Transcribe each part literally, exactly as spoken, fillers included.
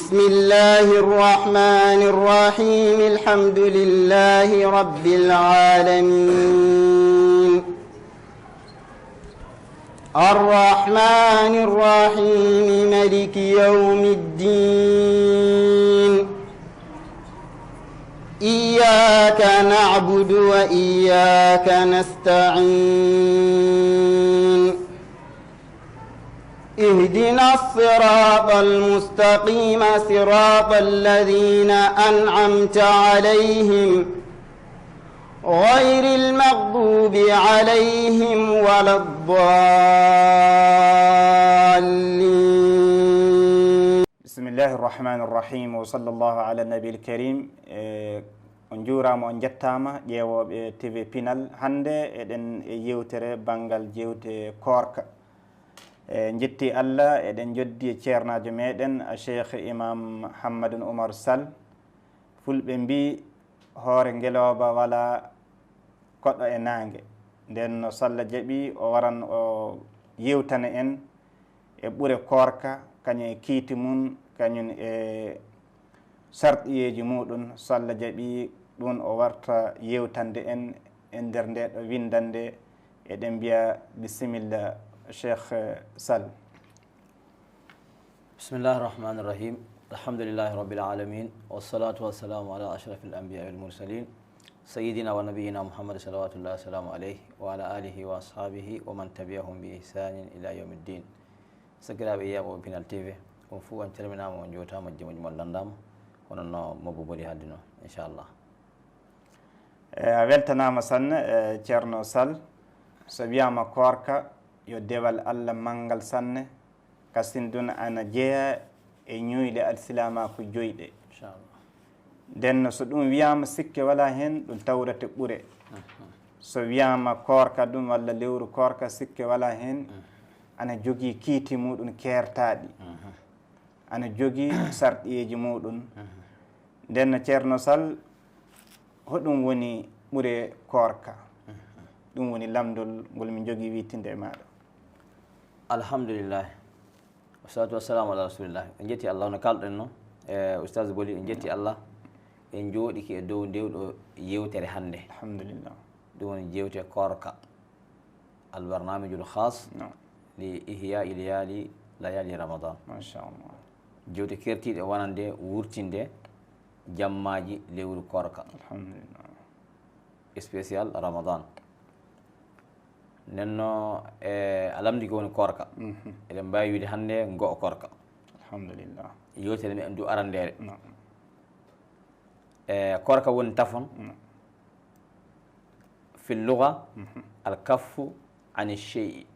بسم الله الرحمن الرحيم. الحمد لله رب العالمين. الرحمن الرحيم. ملك يوم الدين. إياك نعبد وإياك نستعين. اهدنا الصراط المستقيم، صراط الذين أنعمت عليهم، غير المغضوب عليهم ولا الضالين. بسم الله الرحمن الرحيم، وصلى الله على النبي الكريم. Eh, on njuuraama, on njettaama, ƴeewooɓe T V Pinal. Hannde eɗen e yewtere banngal jewte koorka. E, njetti Allah, eɗen njoddi e ceernaajo meɗen, a Cheikh Imam Hammadun Umar Sall. Fulɓe mbii, "Hoore ngelooba wala koɗo e naange." Nden no Salla jaɓi, o waran o yewtana en e ɓure koorka, kañum e kiiti mum, kañum e sarɗiyeeji muɗum. So Allah jaɓii ɗum, o warta yewtande en e nder nde ɗo winndannde. Eɗen mbiya bisimilla, Cheikh Sall. بسم الله الرحمن الرحيم. الحمد لله رب العالمين، والصلاة والسلام على أشرف الأنبياء والمرسلين، سيدنا ونبينا محمد، صلوات الله وسلامه عليه، وعلى آله وأصحابه ومن تبعهم بإحسان إلى يوم الدين. Sakiraaɓe yeeɓooɓe Pinal T V, on fuu on calminaama, on njuutaama, jam e jam on lanndaama, hono no Mobbo Bodi haaldi noon, inchallah. E, a weltanaama sanne, e, Ceerno Sall. So wiyaama koorka, yo dewal Allah manngal sanne, kasin ɗum ana jeyaa e ñuuyɗe alsilaamaaku joyɗe. Nden no so ɗum wiyaama, sikke walaa heen, ɗum tawrete ɓure. So wiyaama koorka ɗum walla lewru koorka, sikke walaa heen, ana jogii kiiti muɗum keertaaɗi, ana jogii sarɗiyeeji muɗum. Nden no Ceerno Sall, hoɗum woni ɓure koorka? Ɗum woni lamndol ngol min njogii wittinde e maaɗa. Alhamdulillahi, wassalatu wassalamu ala rasulillah. En njetti Allah, no kaalɗen noon, e Oustaz Boli, en njetti Allah, en njooɗiki e dow ndewɗo yewtere hannde. Alhamdulillah. Ɗum woni jewte koorka, albarnamijul khas li ihya ilyali layali ramadan. Machallah. Jewte kertiiɗe wonande wurtinde jammaaji lewru koorka. Alhamdulillah. Spécial ramadan. Nenno, e a lamndike woni koorka. Eɗen mbaawi wiide hannde ngo'o koorka. Alhamdulillah. Yewtere men ndu arandeere. E koorka woni tafon. Fi lluga, al kaffu ani shey'i.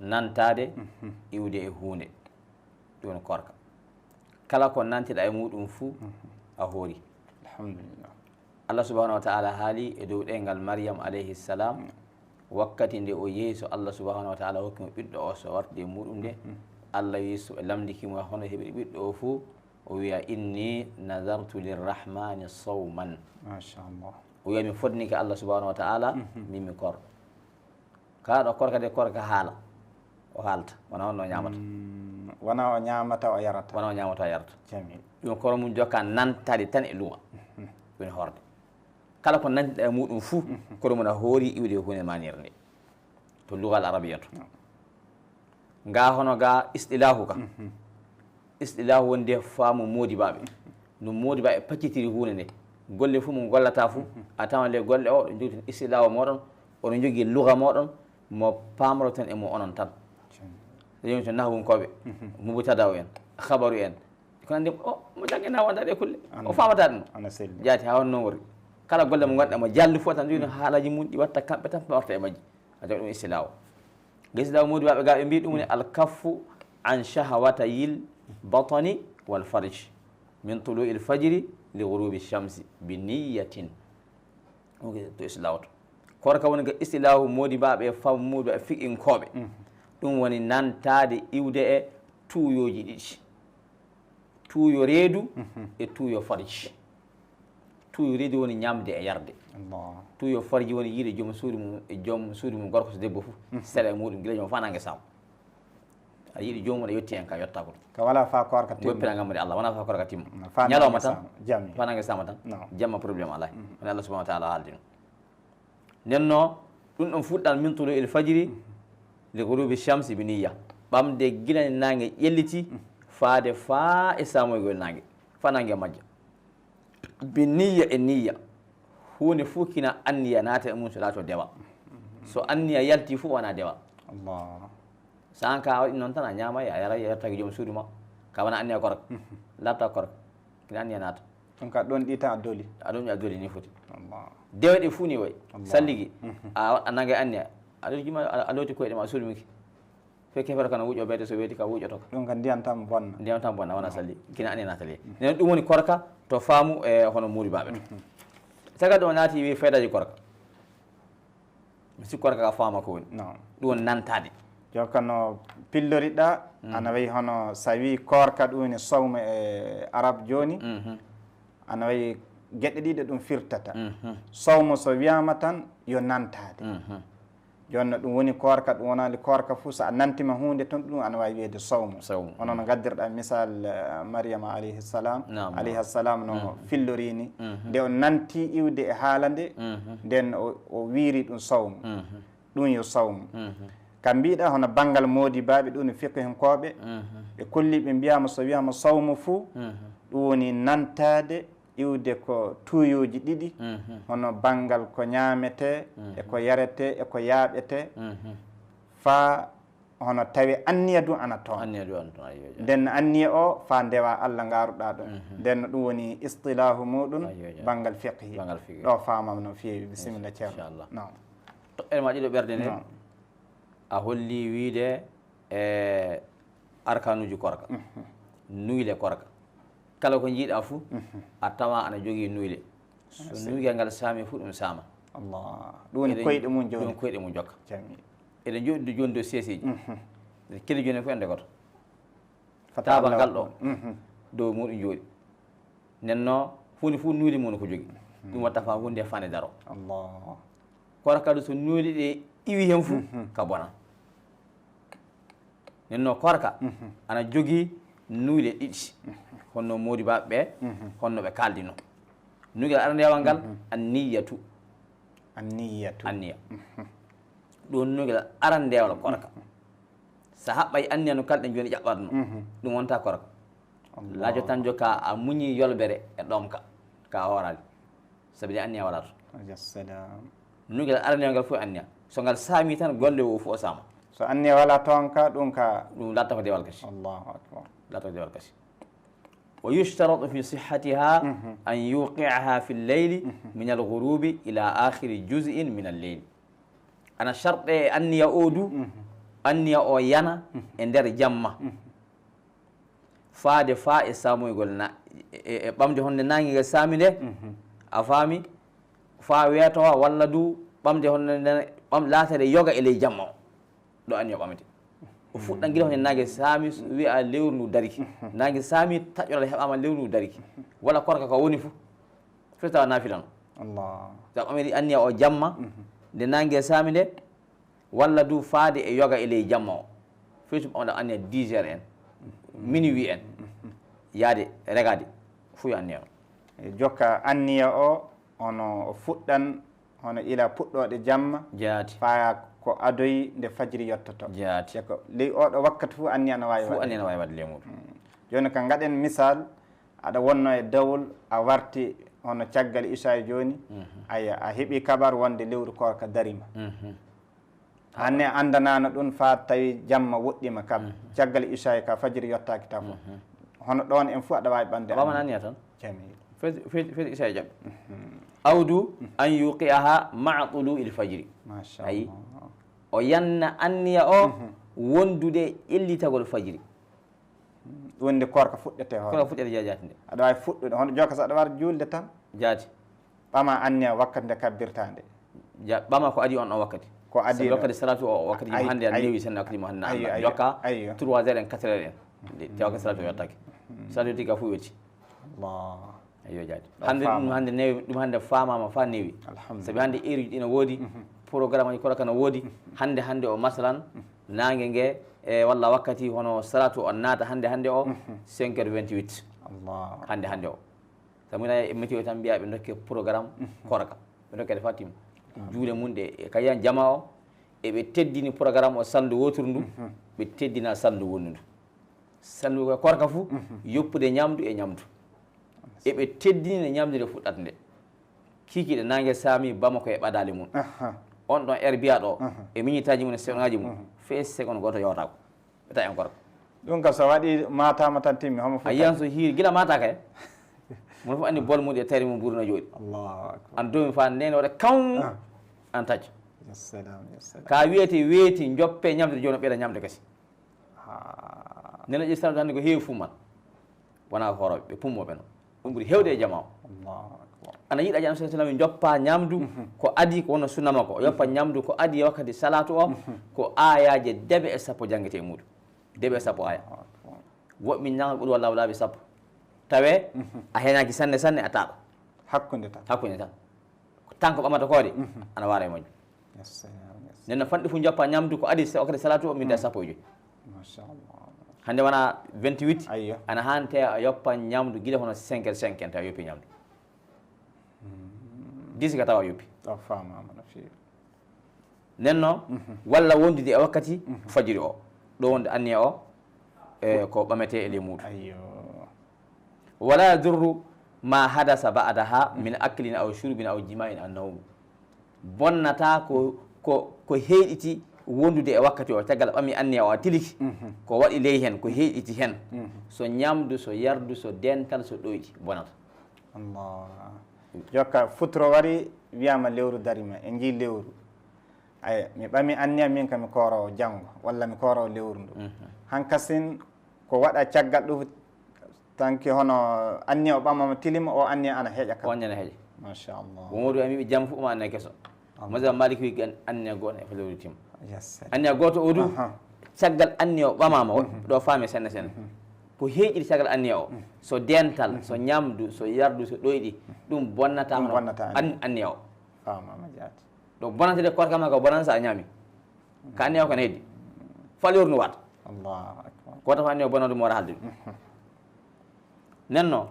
Nantaade iwde e huunde. Ɗum woni koorka. Kala ko nantiɗa e muɗum fuu, a hoori. Alhamdulillah. Allah subhanahu wa ta'ala haali e dow ɗeyngal Maryam alayhi salam, wakkati nde o yehi, so Allah subhanahu wa ta'ala hokki mo ɓiɗɗo o, so wartidi e muɗum nde, Allah wi, so ɓe lamndiki mo hono heɓiri ɓiɗɗo o fuu, o wiya, "Inni nazartu lirrahmani sawman." Machallah. O wiya, "Mi fodnike Allah subhanahu wa ta'ala, min mi koorɗo." Kaa ɗo koorka de, koorka haala. O haalta. Wona on no ñaamata. Wona o ñaamata, o yarata. Wona o ñaamata, o yarata. Jamil. Ɗum kono mum jokka nantaade tan e luga. Woni horde. Kala ko nantiɗa e muɗum fuu, kono mum a hoori iwde e huunde manir nde. To lugal arabiya to. Nga hono ga istilahu ka. Istilahu wonde faamu moodibaaɓe. No moodibaaɓe paccitiri huunde nde. Golle fuu mo gollata fuu, a tawan le golle o, ɗo jogiten istilahu moɗon, oɗon jogii luga moɗon, mo paamroton e mo onon tan. Yoni to nahwunkooɓe, mubtada o en, khabaru en. Ko nandi o, mo jangina wonda ɗe kulle. O faamata ɗum. Ana selli. Jaati haa wonno wori. Kala golle mo ngonɗa mo jalli fof tan jogino haalaji mum ɗi watta kamɓe tan pawarta e majji. A jaw ɗum istilahu. Istilahu moodibaaɓe ga ɓe mbi ɗum woni al kaffu an shahawatayil batani wal farj min tulu'il fajri li ghurubi shamsi bi niyyatin. Ɗum ko to istilahu to. Koorka woni ga istilahu moodibaaɓe e faamu moodibaaɓe fiqinkooɓe. Ɗum woni nantaade iwde e tuuyooji ɗiɗi. Tuuyo reedu e tuuyo farji. Tuuyo reedu woni ñamde e yarde. Tuuyo farji woni yiide joom suudu mum e joom suudu mum gorko so debbo fof. Sela e muɗum gila joom fof nange sam. A yiɗi joomum, a yetti hen ka, yotta ko ɗum. Ka wala fa koorka timma. Woppira ngam de Allah, wona fa koorka timma. No, fa ñalawma nange tan, sama, jami. Fa nange sama tan. No. Jamma problème alay. Mhm. Woni Allah subhanahu wa ta'ala haaldi ɗum. Nden no, ɗum ɗon fuɗɗan min tulu il fajiri, li ghurubi shamsi bi niyya. Ɓamde gila nange ƴelliti, faade fa e samoygol nange. Fa nange majja. Bi niyya e niyya. Huunde fuu kina anniya naata e mum, so laato dewal. So anniya yalti fuu wona dewal. Allah. Sa an ka a waɗi noon tan, a ñaamay, a yaray, a yettaki joom suudu ma. Ka wona anniya korka. Laata korka. Kina anniya naata. Ɗum ka ɗon ɗi tan a doli. A ɗon a doli ni foti. Allah. Dewe ɗe fuu ni way. Allah. Salligi. Mhm. A, a nangay anniya. A ɗon jima, a, a looti koyɗe ma, a sulmiki. Fe kefere kana wuƴo beete so weeti ka wuƴoto ka. Ɗum ka ndiyam tan bonna. Ndiyam tan bonna, wona salli. Kina anniya naata le. Nden ɗum woni korka to faamu e hono muuri baɓe to. Mhm. Taga ɗo naati wi faydaji korka. Mi sikki korka ka faama ko woni. No. Ɗum woni nantaade. Jokka no pilloriɗa, mhm, ana wayi hono so a wi korka ɗum woni sawmu e arab jooni. Mhm. Ana wayi geɗe ɗiɗi ɗum firtata. Mhm. Sawmu so wiyama tan yo nantaade. Mhm. Jooni no ɗum woni korka, ɗum wonaali korka fuu, so a nantima huunde tan, ɗum ana waawi wiyeede sawmu. Sawmu. Hono no ngaddirɗa misal, eh, Mariyama alayhi salam, naam, alayha salam no, mhm, fillori ni. Mhm. Nde o nanti iwde e haala nde, mhm, nden o, o wiiri ɗum sawmu. Mhm. Ɗum yo sawmu. Mhm. Ka mbiɗa hono banngal moodibaaɓe, ɗum no fiqhinkooɓe, mhm, ɓe kolli ɓe mbiyama so wiyama sawmu fuu, mhm, ɗum woni nantaade iwde ko tuuyuuji ɗiɗi, mhm, hono banngal ko ñaametee, mhm, e ko yaretee, e ko yaaɓetee, mhm, faa hono tawi anniya ɗum ana toon. Anniya ɗum ana toon, ayyo, ayyo. Nden anniya o faa ndewa Allah ngaaruɗaa ɗum. Mhm. Nden no ɗum woni istilaahu muɗum, ayyo, ayyo, banngal fiqhi. Banngal fiqhi. Ɗo faamam no feewi. Bisimilla, Ceerno. Inchallah. Naam. Toɓɓere ma ɗiɗo ɓerde nde. Naam. A holli wiide e arkanuuji korka, mhm, nuyle korka. Kala ko njiiɗa fuu, mhm, a tawa ana jogii nuyle. So nuygel ngal saami fuu, ɗum saama. Allah. Ɗum woni koyɗe mum jooni. Ɗum koyɗe mum jokka. Jami. Eɗen jooɗi jooni dow seeseeji. Mhm. Eɗen keli jooni fof ende goto. Taabal ngal ɗo, mhm, dow muɗum jooɗi. Nden no, huunde fof nuuli mum ko jogi. Ɗum watta fa huunde fande daro. Allah. Kono kadi so nuuli ɗe iwi hen fof, mhm, ka bona. Nden no korka, mhm, ana jogi nuule ɗiɗi. Mhm. Honno moodi baɓe ɓe, mhm, honno ɓe kaldino. Nugel arandewal ngal, mhm, anniyatu. Anniyatu. Anniya. Mhm. Ɗum nugel arandewal korka. Mhm. Sa haɓɓay anniya no kalɗen jooni ƴaɓɓatno, mhm, ɗum wonta korka. Allah. Laajo tan joka a muñi yolbere e ɗomka ka a hoorali. Sabi de anniya wala to. Ajassalam. Nugel arandewal ngal fof anniya. So ngal saami tan golle o fof o saama. So anniya wala toon ka, ɗum ka. Ɗum latta ko dewal kasi. Allahu akbar. Latta ko dewal kasi. Wa yushtaratu fi sihhatiha, mhm, an yuqi'aha fi al-layli, mhm, min al-ghurubi ila akhiri juz'in min al-layl. Ana sharɗe e anniya o du, mhm, anniya o yana, mhm, e nder jamma. Mhm. Faade faa e samoygol na-, e, e, e ɓamde honde naange nge saami nde, mhm, a faami, faa weetowa walla du ɓamde honde nde, ɓam-, laatere yoga e ley jamma o. Ɗo anniya o ɓamete. O fuɗɗan gila honde naange saami, so wi'a lewru ndu dariki. Mhm. Naange saami, taƴoral heɓaama lewru ndu dariki. Wala korka ko woni fof. Fes tawa naafila no. Allah. Sa ɓamiri anniya o jamma, mhm, nde naange saami nde, walla du faade e yoga e ley jamma o. Fes ɓamɗa anniya dix heures en, minuit en, mhm, yaade regade, fuu yo anniya o. E jokka anniya o, hono o fuɗɗan, hono ila puɗɗooɗe jamma, jaati, faa ko adoyi nde fajiri yottoto. Jaati. Te ko ley oɗo wakkati fuu anniya no waawi waɗde. Fuu anniya no waawi waɗde ley muɗum. Mm. Jooni ka ngaɗen misal, aɗa wonno e dawol, a warti hono caggal isaayi jooni, mhm, aya, a heɓi kabar wonde lewru koorka darima. Mhm. Hanne a anndanaano ɗum faa tawi jamma woɗɗima kam, mhm, caggal isaayi ka fajiri yottaaki ta fof. Mhm. Hono ɗoon en fof aɗa waawi ɓamde. A ɓaman anniya tan. Jamil. Fes, fes, fes isaayi jaɓi. Mhm. Awdu, mhm, an yuqi'aha ma'a tulu'il fajri. Masha Allah. Ayi. O yanna anniya o, mhm, wondude e ƴellitagol fajiri. Ɗum woni nde koorka fuɗɗete hoore. Koorka fuɗɗete ja-, jaati nde. Aɗa waawi fuɗɗude, hono jooka so aɗa wara juulde tan. Jaati. Ɓama anniya wakkati nde kabbirta nde. Ja-, ɓama ko adii on, on wakkati. Ko adii. Sabi wakkati salatu o, wakkati mo hannde, ay, newi sen wakkati mo hannde. Ayyo, ayyo. Jokka trois heures en, quatre heures en. Nde, te wakkati salatu o yottake. Mm. Salatu tigi fof wetti. Allah. Ayyo, jaati. Ɗo hannde ɗum faama. Hannde newi, ɗum hannde faamaama faa newi. Alhamdulillah. Sabi hannde heure uji ɗi no woodi, mhm, programme aji koɗo kana woodi. Mhm. Hannde, hannde o masalan, mhm, Naange nge, e walla wakkati hono salatu on naata hannde hannde o, cinq heures vingt-huit. Allah. Hannde hannde o. Sabu ina e météo tan mbiya ɓe dokke programme korka. Ɓe dokke de Fatima. Juuɗe mum ɗe, e kayan jama o, eɓe teddini programme o salndu wootoru ndu, ɓe teddina salndu wonndu ndu. Salndu ko korka fu, yoppude ñamdu e ñamdu. Eɓe teddini nde ñamdu nde fuɗɗata nde. Kiikiiɗe naange saami Bamako e ɓadaali mum. Aha. On ɗon heure biyaɗo o, Aha. e miñitaaji mum e sewnaaji mum, Mhm. fee seconde gooto yootaako. Ɓeta en korka. Ɗum ka so waɗi maataama tan timmi, homo A yiyan so hiiri, gila maata kay. Mono fof anndi bol mum e tayri mum buuru na jooɗi. Allahu akbar. An domi fa nene waɗa kaw, Ah. an tacco. Ya salam, ya salam. Ka wiyete weeti, joppe ñamde, jooni ɓeyda ñamde kasi. Ah. Nene ƴe salde hannde ko heewi fuu man. Wona ko hoorooɓe, ɓe pummoɓe no. Ɗum ɓuri heewde e jamaa o. Allahu akbar. Ana yiɗa Annabi sallallahu alaihi wasallam joppa ñamdu Mhm. ko adi ko wonno sunna makko. O yoppa Mhm. ñamdu ko adi e wakkati salatu o, Mhm. ko ayaje debe e sappo jangete e muɗum. Debe e sappo aya. Allahu akbar. Woɓɓe ñaŋa ɓuri walla laabi sappo. Tawe Mhm. a heñaki sanne sanne a taɗo. Hakkunde tan. Hakkunde tan. Tan ko ɓamata koode, Mhm. ana wara e majjum. Yes, yes. Nden no fanɗi fu joppa ñamdu ko adi sa-, wakkati salatu o, min da Mhm. sappo e joyi. Mashallah. Hannde wona vingt-huit, Ayyo. ana hante a yoppa ñamdu gila hono cinq heures cinq en tawa yoppi ñamdu. Mhm. Dix ka tawa yoppi. O faamaama no feewi. Nden no, Mhm. walla wondude e wakkati Mhm. fajiri o. Ɗo wonde anniya o, e ko ɓamete e ley muɗum. Ayyo. Wala yadurru ma hadasa ba'daha min aklin aw shurbin aw jima'in aw nawm. Bonnata ko, ko, ko heyɗiti wondude e wakkati o, caggal ɓami anniya o a tiliki. Mhm. Ko waɗi ley hen, ko heyɗiti hen. Mhm. So ñamdu, so yardu, so dental, so ɗoyɗi, bonata. Allah. Jokka, futuro wari, wiyama lewru darima, e nji lewru. Ay, mi ɓami anniya min ka mi koorowo janngo, walla mi koorowo lewru ndu. Mhm. Hankasin ko waɗa caggal ɗum, tanki hono anniya o ɓamama tilima, o anniya ana heƴa kam. O anniya ana heƴa. Machallah. Ko Modu ami ɓe jam fu ma anniya keso. Allahu. Mazhab Maliki wi an-, anniya gooto e fajiri timma. Yes, sir. Anniya gooto o du, Aha. caggal anniya o ɓamama o, Mhm. ɗo faami senne senne. Mhm. Ko heƴiri caggal anniya o, Mhm. so dental, Mhm. so ñamdu, so yardu, so ɗoyɗi, ɗum bonnata Ɗum hono bonnata an-, anniya. anniya o. Faamama jaati. Ɗo bonata de korka ma ko bonata sa a ñaami. Ka anniya o ko na heddi. Fal yornu wata. Allahu akbar. Ko wata ko anniya o bonata ɗum wara halde ɗum. Mhm. Nenno,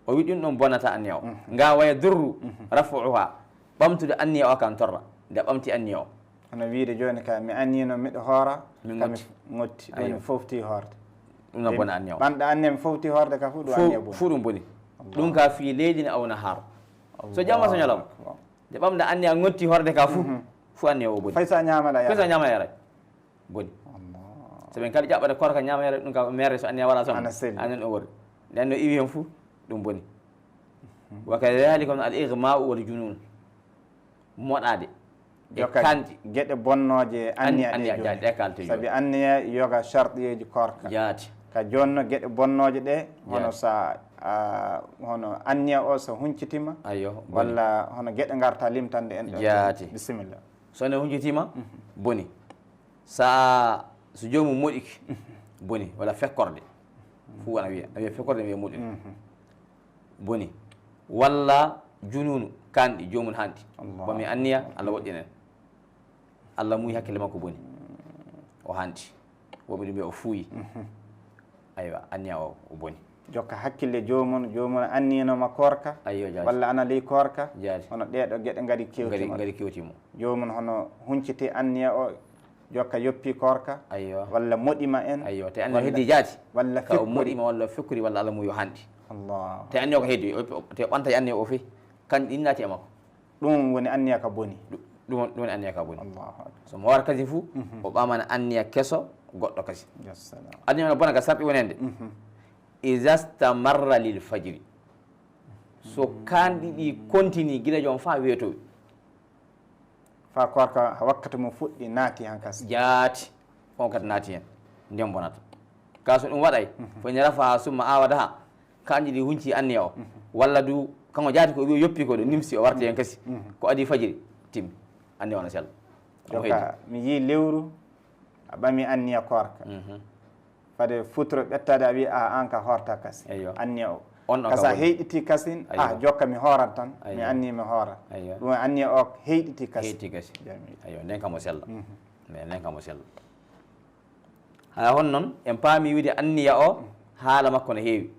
o wi ɗum ɗum bonata anniya o. Mhm. Nga waya durru Mhm. rafu'uha. Ɓamtude anniya o kan torra. Nde ɓamti anniya o. Hono wiide jooni ka mi anniyino miɗo hoora, Mi ka mi ngotti. ngotti. Ɗum Ayyo. ne fofti hoorde. Ɗum no Min bona anniya o. ɓamɗo anniya mi fofti hoorde ka fu ɗum Fu, anniya boni. fu ɗum boni. Allah. Ɗum ka fii leydi ne awna haaro. So jamma so Allahu ñalawma. akbar. Nde ɓamɗa anniya ngotti hoorde ka fu, Mhm. fu anniya o boni. Fay sa ñaamala Fay sa yara. ñaama yara. Boni. Allah. So ɓen kadi ƴaɓɓata korka ñaama yara ɗum ka mere so anniya wala son. Ana selli. Anen o wori. Nden no iwi hen fu, ɗum boni. Mhm. Wa kadhalika al ighma'u wal junun. Moɗaade. E Jokka kanɗi. geɗe bonnooje An-, anniya ɗe anniya jooni. jaati, ɗe kalto jooni. Sabi anniya yoga sharɗiyeeji korka. Jaati. Ka jooni no geɗe bonnooje ɗe, hono Jaati. sa, a, hono anniya o so huncitima, Ayyo, boni. walla hono geɗe ngarta limtande en ɗo. Jaati. Bisimilla. So ne huncitima, Mhm. boni. Sa, so joomum moɗiki, Mhm. boni. Walla fekkorde. Fu ana wiya, ana wiya fekkorde, wiya moɗi. Mhm. Boni. Walla jununu, kanɗi, joomum hanɗi. Allah. Ɓami anniya, Allah woɗɗinen. Allah muuyi hakkille makko boni. O hanti. Woɓɓe ɗum ɓe o fuuyi. Mhm. Aywa, anniya o, o boni. Jokka hakkille joomum, joomum anniyinoma korka, Ayyo, jaati. walla ana ley korka, Jaati. hono ɗeɗo geɗe ngari Ngari, kewti mo. ngari kewti mo. Joomum hono hunciti anniya o, jokka yoppi korka, Ayyo. walla moɗima en, Ayyo, te anniya walla, heddi jaati. walla Ka o fekkori. moɗima walla fekkori walla Allah muuyi o hanɗi. Allah. Te anniya o ko heddi, o, o, te ɓanta anniya o fe, kan ɗin naati e makko. Ɗum woni anniya ka boni. Ɗu-, ɗum won-, ɗum woni anniya ka boni. Allahu akbar. So mo wara kasi fu, Mhm. o ɓamana anniya keso goɗɗo kasi. Ya salam. Anniya no bona ka sarɗi woni hende. Mhm. Iza stamarra lil fajri. So kanɗi ɗi continue gila joom fa weetowi. Fa korka wakkati mo fuɗɗi naati han kasi. Jaati. On kadi naati hen. Nden bonata. Ka so ɗum waɗay, Mhm. fo ina rafa summa awadaha. Kanji ɗi hunci anniya o. Mhm. Walla du, kanko jaati ko wi yoppi ko ɗo nimsi o warti hen kasi. Mhm. Ko adi fajiri, timmi. Anniya o na sella. Omo heddi. Jokka, mi yii lewru, a ɓami anniya korka. Mhm. Fade futuro ɓettade a wi a an ka horta kasi. Eyyo. Anniya o. On ɗon Kasa ka woni. heyɗiti kasin, Eyyo. ah, jokka mi horan tan, mi Eyyo. anni mi horan. Eyyo. Ɗum anniya o heyɗiti kasi. Heyɗiti kasi. Jamil. Eyyo, nden kam o sella. Mhm. Mais nen kam o sella. Haya hon noon, en paami wiide anniya o, haala makko no heewi.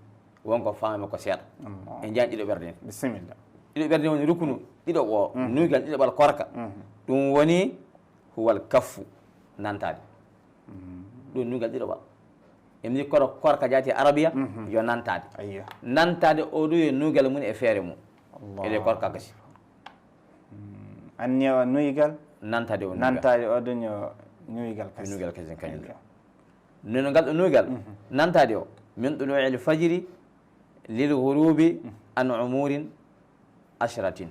Won ko faami makko seeɗa. Amma. En njaani ɗiɗo ɓerde en. Bisimilla. Ɗiɗo ɓerde woni rukunu ɗiɗo o, Mhm. nuugal ɗiɗo ɓal korka. Mhm. Ɗum woni huwal kaffu, nantaade. Mhm. Ɗum nuugal ɗiɗo ɓal. En mbi kono korka jaati e arabiya, Mhm. yo nantaade. Ayyo. Nantaade o ɗo yo nuugal mum e feere mum. Allah. Ele korka gasi. Mm, anniya o nuygal. Nantaade o nuygal. Nantaade o ɗum yo nuygal kasi. Nuygal kasi kañum. Ayyo. Nono ngal ɗo nuygal. Mhm. Nantaade o. Min tuluu'il fajri lil ghurubi an umurin ashratin.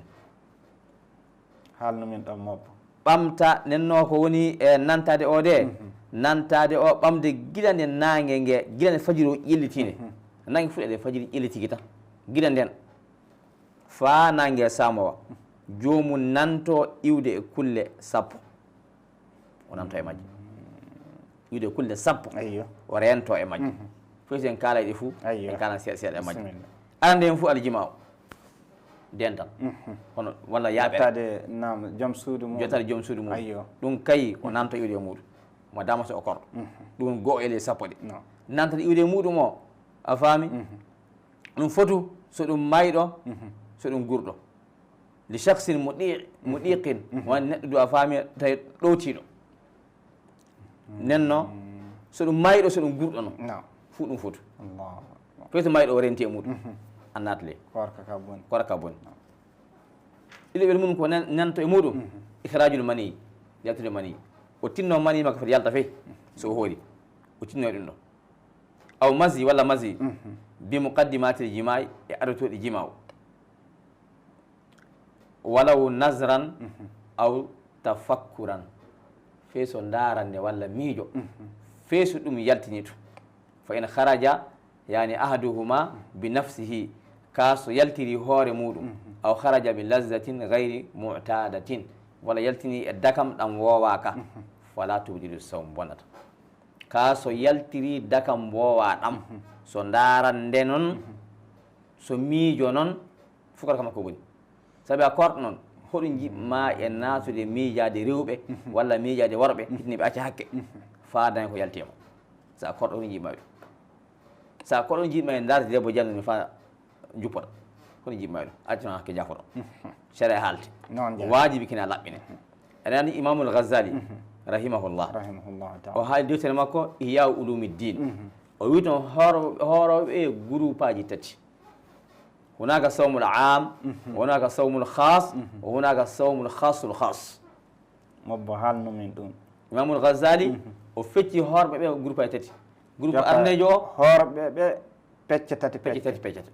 Haalnu min ɗon mobbo. Ɓamta nenno ko woni e nantaade o de. Mhm. Nantaade o ɓamde gila nde naange nge, gila nde fajiri o ƴellitinde. Mhm. Naange fuɗɗa de fajiri ƴellitiki tan. Gila nden. Faa naange saamowa. Joomum nanto iwde e kulle sappo. O nanto e majje. Iwde e kulle sappo. Ayyo. O reento e majje. Mhm. Fof so en kaalay ɗe fuu, Ayyo. en kaalan seeɗa seeɗa e majje. Bisimilla. Arande en fuu aljima o. Dental. Mhm. Hono, walla yaaɓere. Jottaade, naam, joom suudu mum. Jottaade joom suudu mum. Ayyo. Ɗum kay, o nanto iwde e muuɗum. Mo dama so o korɗo. Mhm. Ɗum go'o e ley sappo ɗe. No. Nantata iwde e muuɗum o. A faami? Mhm. Ɗum fotu so ɗum mayɗo, Mhm. so ɗum gurɗo. Li shakhsin muɗi-, Mhm. muɗiqin, Mhm. won neɗɗo du a faami tawi ɗowtiiɗo. Nenno, Mhm. so ɗum mayɗo, so ɗum gurɗo no. No. Fuu ɗum fotu. Allahu akbar. Fay so mayɗo o renti e muuɗum. Mhm. A naatale. Korka ka boni. Korka ka boni. No. Ɗiɗo ɓer mum ko nan-, nanto e muuɗum. Mhm. Ikhrajul mani, yaltude mani. O tinno mani makko foti yalta fay. So o hoori. O tinno e ɗum ɗo. Aw mazi walla mazi. Mhm. Bi muqaddimatil jima'i e adotooɗi jima o. Walaw nazran Mhm. aw tafakkuran. Fee so ndaarande walla miijo. Mhm. Fee so ɗum yaltini to. Fa in kharaja, yani ahaduhuma bi nafsihi. Ka so yaltiri hoore muuɗum. Mhm. Aw kharaja bi lazzatin ghayri mu'tadatin. Walla yaltini e dakam ɗam woowaaka. Mhm. Fala tubdilu sawm bonata. Ka so yaltiri dakam mboowa ɗam, Mhm. so ndaarande noon, Mhm. so miijo noon, fukata kama ko boni. Sabi a korɗo noon, hoɗum njiɗ ma e naatude miijaade rewɓe, Mhm. walla miijaade worɓe, Mhm. itini ɓe acca hakke, Mhm. faa daña ko yalti e ma. Sa korɗo hoɗum njiɗ ma ɗum. Sa korɗo njiɗ ma e ndaarde debbo janngo mi faa njuppoɗa. Hono njiɗ ma ɗum. Accu tan hakke jaafoɗo. Sere haalti. Noon jaari. Waajibi kina laɓɓine. Eɗen anndi Imamul Ghazali, Mhm. rahimahullah. Rahimahullahu ta'ala. O haali deftere makko, Ihya Ulumiddin. Mhm. O wi toon hooro-, hoorooɓe e guruupaaji tati. Hunaka sawmul am, Mhm. hunaka sawmul khas, Mhm. hunaka sawmul khasul khas. Mobbo haalnu min ɗum. Imamul Ghazali, Mhm. o fecci hoorɓe ɓe groupe e tati. Groupe Jokka arneejo o, hoorɓe ɓe pecce tati pecce pecce. Tati pecce tati.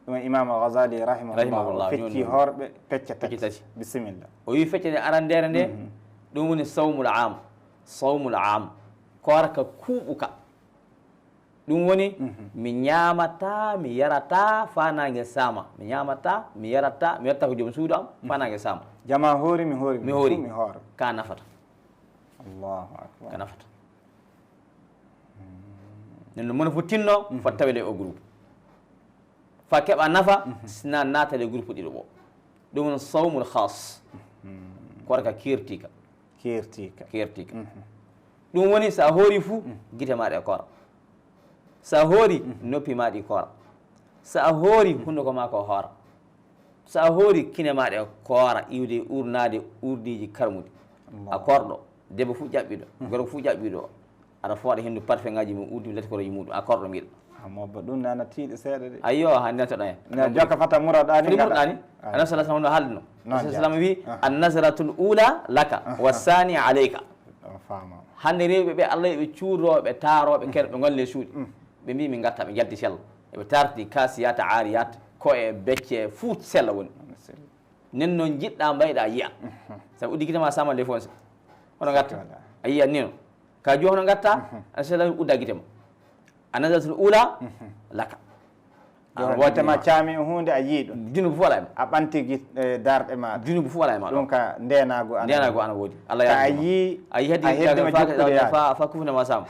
Ɗum e Imam Ghazali rahimahullah, Rahimahullah, o fecci ñoom ñoom. Hoorɓe pecce tati. Pecce tati. Bisimilla. O wi fecce nde arandeere nde, Mhm. ɗum woni sawmul am. Sawmul am. Koorka kuuɓuka. Ɗum woni, Mhm. mi ñaamataa, mi yarataa, faa naange saama. Mi ñaamataa, mi yarataa, mi waɗataa ko joom suudu am, faa naange saama. Jama hoori, mi hoori, Mi hoori. Fof mi hoora. Ka nafata. Allahu akbar. Ka nafata. Nden no mona fof tinno, Mhm. fota tawede o groupe. Faa keɓa nafa, Mhm. sina naatale groupe ɗiɗo o. Ɗum woni sawmul khas. Mhm. Koorka keertiika. Keertiika. Keertiika. Mhm. Ɗum woni so a hoori fuu, Mhm. gite maaɗa e koora. So a hoori, Mhm. noppi maaɗa e koora. So a hoori, Mhm. hunnduko maa ko hoora. So a hoori, kine maaɗa e koora, iwde e uurnaade uurdiiji karmuɗi. Allah. A korɗo, debbo fuu ƴaɓɓiɗo, Mhm. gorko fuu ƴaɓɓiɗo. Aɗa fooɗa henndu parfum ngaaji mum, uurdi lati korooji muuɗum, a korɗo mbiɗa. A mobbo ɗum nana tiiɗi seeɗa de. Ayyo, hannde to ɗaya. Na jokka fata muraɗaani Foti ngara. Muraɗaani. Ah. Annabi sallallahu alaihi wasallam no haalduno. Noon Annabi sallallahu alaihi wasallam wi, jaati. "An-nazratul ula laka, Aha. wa sani alayka." O faama. Hannde rewɓe ɓe Allah ɓe cuurooɓe, taarooɓe, Mm. kerɓe, ɓe ngonle suuɗi. Mm. Ɓe mbi min ngatta, ɓe njalti sella. Eɓe tarti kasiyat, ariyat, ko e becce, fuu sella woni. Sella. Nen noon njiɗɗa mbayɗa yiya. Mhm. Sabu uddi gite ma sama le fonse. Hono ngatta. Wala. A yiya nino. Ka jo hono ngatta, Mhm. a sella udda gite ma. A nazaratul ula, Mhm. laka. Yo, a gite ma waɗi caami e huunde a yii ɗum. Junubu fof alaa e ma. A ɓanti gi-, eh, darɗe ma. Junubu fof alaa e ma ɗum ɗon. Ka ndeenaagu ana Ndeenaagu woodi. Ana woodi. Allah Ka a yaafii ma. Yii, A yii heddi a heddi ma ka, jokkude ka, yaade. Fa, fa kufne ma sama.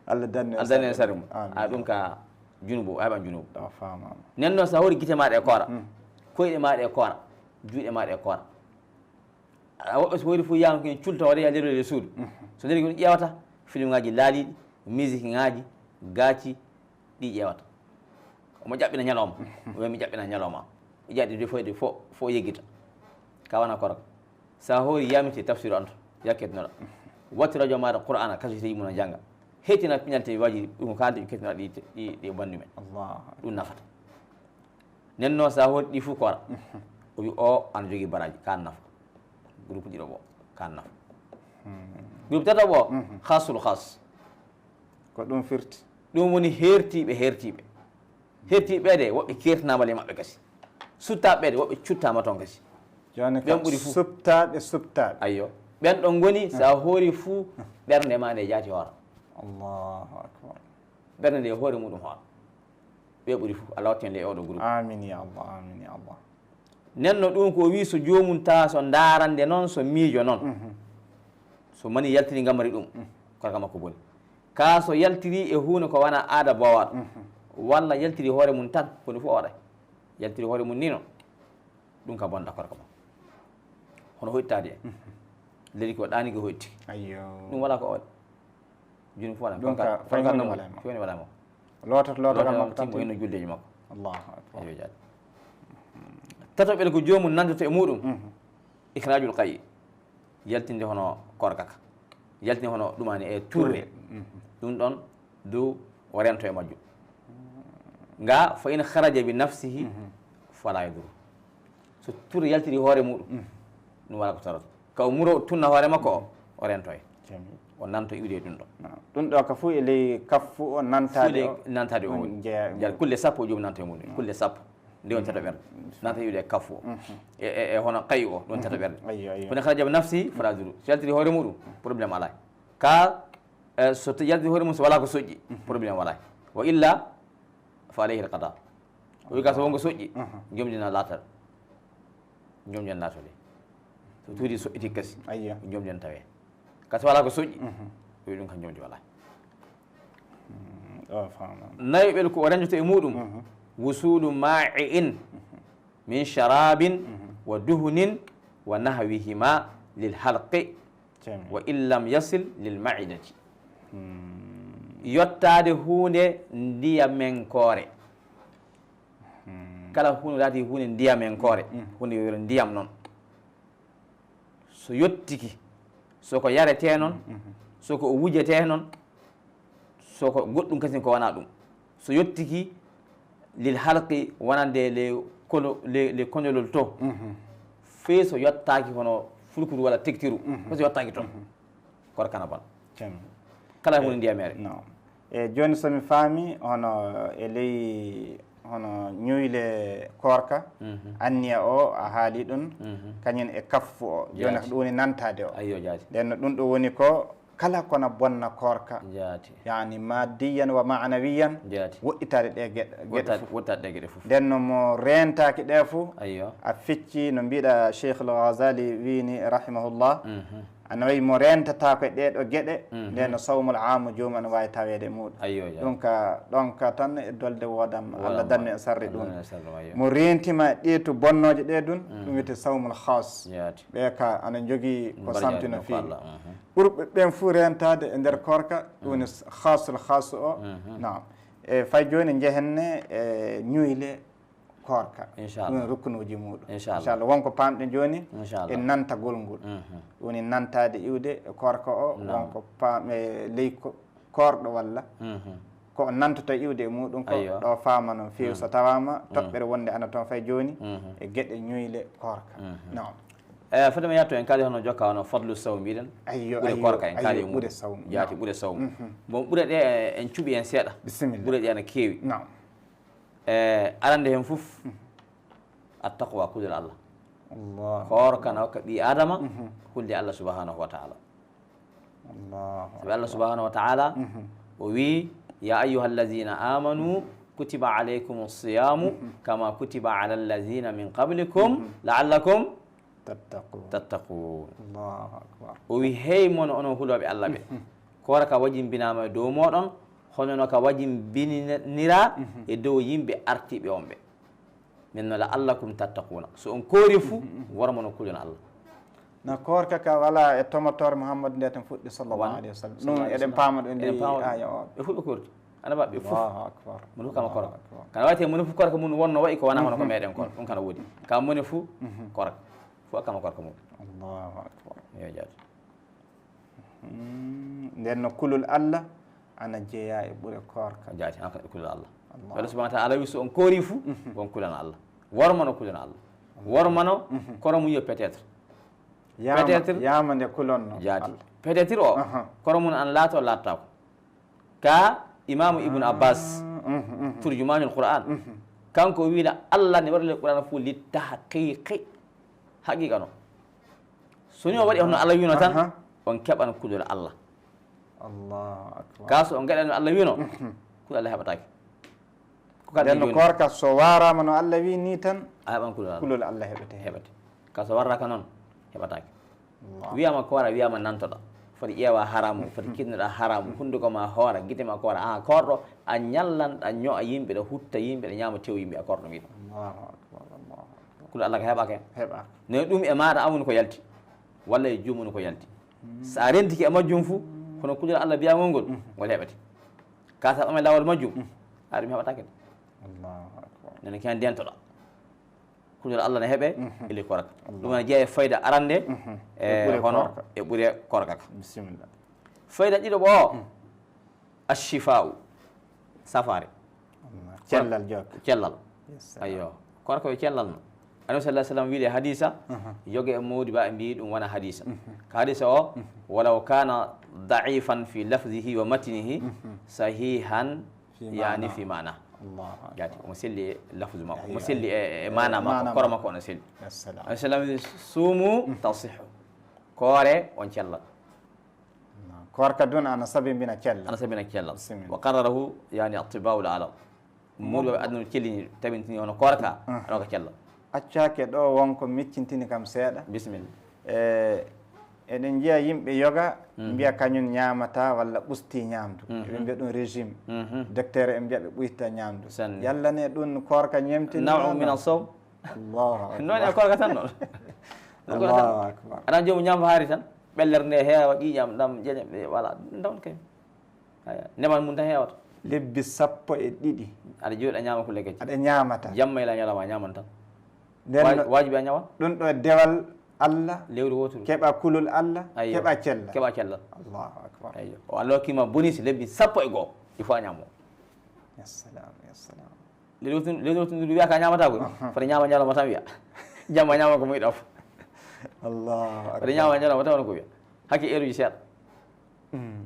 Allah danne Allah danne en sari mum. Amin. A ɗum ka junubu, a heɓan junubu. O faamaama. Nen noon so a hori gite maaɗa e koora, Hmm. koyɗe maaɗa e koora, juuɗe maaɗa e koora. A woɓɓe so hoyri fof yiyama ko en culta o reya leroyle suudu. So leri ko ɗum ƴeewata, filmŋaaji laaliiɗi, musique ŋaaji, gaaci, ɗi ƴeewata. Omo ƴaɓɓina ñalawma. O wiya mi ƴaɓɓina ñalawma. Ƴaɗi de foyde fo fo yeggita. Ka wana korka. Sa hoori yamite tafsir on to yakketinoɗa. Watti radio maɗa qur'ana kasite yimuna janga. Hetina piñalte waji ɗum kalde ketinoɗa ɗi ɗi ɗi bandu men. Ɗum nafata. Nenno sa hoori ɗi fof koora. O wi o ana jogii baraji ka nafa. Groupe ɗiɗo ɓo ka nafa. Groupe tata ɓo khasul khas. Ko ɗum firti. Ɗum woni hertiɓe hertiɓe. Hertiɓe ɓe de woɓɓe kertinama le maɓɓe kasi. Suttaɓe ɓe de woɓɓe cuttama toon kasi. Joni ɓen ɓuri fuu. Suttaɓe suttaɓe. Ayyo. Ɓen ɗon ngoni sa hoori fuu ɓernde ma nde jaati hoora. Allahu akbar. Ɓernde nde hoore muɗum hoora. Ɓe ɓuri fof Allah watten le e oɗo groupe. Amin ya Allah, amin ya Allah. Nenno ɗum ko wi so jomum ta so ndarande noon so miijo noon. So mani yaltiri ngamari ɗum korka makko boni. Ka so yaltiri e huunde ko wana aada bowaɗo walla yaltiri hoore mum tan ko ɗum fof oɗa yaltiri hoore mum ni noon. Ɗum ka bonda korka makko hono hoyttaade en. Leydi ko ɗaani ko hoytti. Ayyo. Ɗum wala ko oɗa. Joni fof wala ɗum ka fay woni wala mo. Fay woni wala mo. Lototo lototo makko tan timmo inno juldeji makko. Allahu akbar. Ayo jaade. Tatoɓel ko jomum nandoto e muɗum. Ikhrajul qayyi. Yaltinde hono korka ka. Yaltinde hono ɗumani e turre. Ɗum ɗon du o rento e majjum. Nga fa in kharaja bi nafsihi fala yadur. So turre yaltiri hoore muɗum ɗum wala ko toroto. Ka o muro tunna hoore makko o o rento e o nanto iwde e ɗum ɗo. Ɗum ɗo ka fof e ley kaffu o nantade o nantade o woni. Jal kulle sappo o joom nanto e muɗum kulle sappo. Nde on tata ɓerde nata yiwde e kaffu o e e hono qayi o ɗon tata ɓerde. Kono hara jaɓa nafsi fala duru so yaltiri hoore muɗum problème alaa. Ka so yaltiri hoore mum so wala ko soƴƴi problème alaa. Wa illa fa alayhi alqada. O wi ka so wonko soƴƴi jomdina laatal. Jomden laatode so tuudi soƴƴiti kasi jomden tawe. Kasi wala ko soƴƴi o wi ɗum kam jomdi wala. Nayoɓel ko o renjoto e muɗum wusulu ma'i'in min sharabin wa duhunin wa nahwihima lil halqi wa in lam yasil lil ma'idati. Yottaade huunde ndiyamenkoore. Kala huunde laati huunde ndiyamenkoore huunde yo ndiyam noon. So yottiki soko yaretee noon soko o wujete noon soko goɗɗum kasin ko wona ɗum so yottiki lil halqi wonande le kolo le le koñolol to fey so yottaaki hono fulkuru walla tektiru fey so yottaaki toon korka na bon. Kala huunde ndiyamere. E jooni so mi faami hono e ley hono ñuuyle koorka anniya o a haali ɗum kañum e kaffu o jooni ko ɗum woni nantaade o. Ayyo jaati. Nden no ɗum ɗo woni ko kala kona bonna koorka jaati. Yani maddiyan wa ma'nawiyan jaati. Woɗɗitaade ɗe geɗe geɗe fof woɗɗitaade ɗe geɗe fof. Nden no mo reentaaki ɗe fof ayyo a fecci no mbiɗa Cheikh al Ghazali wiini rahimahullah. Ana wayi mo reentataako e ɗee ɗoo geɗe, ndeen no sawmul aamu joomum ana waawi taweede e muuɗum. Ɗum ka ɗoon ka tan e dolde woodam, Allah dannu en sarri ɗum. Mo reenti ma e ɗee to bonnooje ɗee ɗum, ɗum wiyetee sawmul haas. Ɓee ka ana njogii ko santi no feewi. Ɓurɓe ɓeen fof reentaade e nder koorka, ɗum woni haasul haas o. Naam. E fay jooni njehen ne e ñuuyle koorka. Inchallah. Ɗum en rukkunuuji muuɗum. Inchallah. Inchallah wonko paamɗen jooni e nantagol ngol. Ɗum woni nantaade iwde e koorka o wonko paam e ley koorɗo walla ko o nantoto iwde e muuɗum ko ɗo faama noon feewi so tawaama toɓɓere wonde ana toon fay jooni e geɗe ñuuyle koorka. Naam. E fodde mi yatto en kaali hono jokka hono fadlu sawm mbiɗen. Ayyo ɓure koorka en kaali e muuɗum jaati ɓure sawm. Bon ɓure ɗe en cuɓi en seeɗa. Bisimilla. Ɓure ɗe ana keewi. Naam. E arande heen fof attaqwa kulol Allah. Koorka na hokka ɓii adama hulde Allah subhanahu wa taala. Sabi Allah subhanahu wa taala o wi ya ayyuha allazina amanu kutiba alaykum alsiyamu kama kutiba ala allazina min qablikum laallakum tattaqun. O wi hey mon onon hulooɓe Allah ɓe koorka wajimbinaama e dow mooɗon hono no ka wajimbinira e dow yimɓe artiiɓe on ɓe. Min no la'allakum tattaquna so on koori fuu wormo no kulon Allah. No koorka ka wala e tomotoore Muhammadu nde tan fuɗɗi, sallallahu Wan-, alayhi wa sallam. Ɗum sallallahu alayhi wa eɗen sallam. Paama ɗum nde Eɗen paama ɗum. Aya o. Ɓe huɓe koorti. Ana mbaɓe ɓe fof. Allahu akbar. Mo ɗum kama Allahu koorka. Akbar. Kana wayte mo ɗum fof koorka mum wonno wayi ko wona hono ko Mhm. meɗen kon. Mhm. Ɗum kana woodi. Ka mone fof Mhm. koorka. Fof kama koorka mum. Allahu akbar. Yo jaati. Hmm, nden no kulol Allah ana jeyaa e ɓure koorka. Ko jaati, han ko e kulol Allah. Allah. Allah subhanahu wa ta'ala wi so on koori fu, Mhm. on kulana Allah. Wormano kulana Allah. Allah. Wormano Mhm. kono mum yo peut-être. Yaama, Peut-être. Yaama nde kulonno Jaati. Allah. Peut-être o, Aha. kono mum an laato laattaako. Ka Imaamu Ibn Abbas, Mhm, mhm. turjumaanul Qur'an, Mhm. kanko wiila Allah ne waɗa le Qur'an fu li tahqiqi. Haqiqa no. So ni o waɗi hono Allah wiino tan, Aha. on keɓan kulol Allah. Allahu akbar. Ka so on gaɗa no Allah wiino, Mhm. kulol Allah heɓataake. Ko ka Nden no jooni. Koorka so waaraama no Allah wi ni tan, A heɓan kulol Allah. Kulol Allah heɓete. Heɓete. Ka so warraka noon, heɓataake. Allah. Wiyama koora, wiyama nantoɗa. Foti ƴeewa haramu, foti kinnoɗa haramu, hunduko ma hoora, gite ma koora. A koorɗo, a ñallan, a ño'a yimɓe, ɗa hutta yimɓe, ɗa ñaama tew yimɓe, a koorɗo mbiɗa. Allahu akbar, Allahu akbar. Kulol Allah ka heɓaaka hen. Heɓaaka. Ne ɗum e maaɗa an woni ko yalti. Walla e jumum woni ko yalti. Hmm. So a rentike e majjum fu, kono kulol Allah biyangol ngol, Hmm. ngol heɓete. Ka sa ɓamay lawol majjum, Hmm. a ɗum heɓataake. Allahu akbar. Nene ko hen dentoɗa. Kulol Allah ne heɓe, Mhm. ili koorka. Allah. Ɗum ne jeeya e fayda arande, Mhm. e E ɓure hono koorka. E ɓure koorka ka. Bisimilla. Fayda ɗiɗo ɓo, Mm. Ashifa'u, safaare. Allah. Cellal jokka. Cellal. Yes, sir. Ayyo. Koorka ko cellal no. Annabi sallallahu alaihi wasallam wiide hadisa, Mhm. yoge e mawdi ba e mbiyi ɗum wona hadisa. Mhm. Ka hadisa o, Mhm. walaw kana da'ifan fi lafzihi wa matnihi, Mhm. sahihan Fi yani maana. Fi maana. Allahu akbar. Jaati, omo selli e lafzu makko, omo Aywa. Selli e, e, e Eh, maana makko, maana koro makko. Makko ono selli. Assalam. Assalam, sumu Mhm. tasihu. Koore on cellal. Naam. Koorka dun ana sabi mbina cellal. Ana sabi mbina cellal. Bismillah. Wa qarrarahu, yani, atiba'ul alam. Moɗo ɓe aduna cellini, tabintini hono koorka, Mhm. ano ka cellal. Accake ɗo wonko miccintini kam seeɗa. Bisimilla. E, eɗen njiya yimɓe yoga, Mhm. mbiya kañum ñaamata walla ɓusti ñaamdu. Mhm. Eɓe mbiya ɗum régime. Mhm. Docteur en mbiya ɓe ɓuyta ñaamdu. Sanne. Yalla ne ɗum koorka ñemtini Naw'un noon? Min as-sawm. Allahu akbar. Noon e koorka tan noon. Allahu akbar. Aɗa joomum ñaamdu haari tan. Ɓellere nde heewa, ƴiiƴam ɗam, jeñam, ɓe, voilà, ɗum tan kay. Aya, neman mum tan heewata. Lebbi sappo e ɗiɗi. Aɗa jooɗi, a ñaama ko lekki. Aɗa ñaamata. Jamma ila ñalawma a ñaaman tan. Nden Wa-, no, waajibi a ñaama. Ɗum ɗo dewal Allah. Lewru wooturu. Keɓa kulol Allah, Ayyo. Keɓa cellal. Keɓa cellal. Allahu akbar. Ayyo. O Allah hokkima bonus lebbi sappo e go'o. Il faut a ñaamo. Ya salam, ya salam. Lewru wooturu, lewru wooturu ndu wiya ka ñaamata ko. Aha. Fota ñaama ñalawma tan wiya. Jamma ñaama ko muyiɗa fof. Allahu akbar. Fota ñaama ñalawma tan wona ko wiya. Hakke eeruji seeɗa. Mm.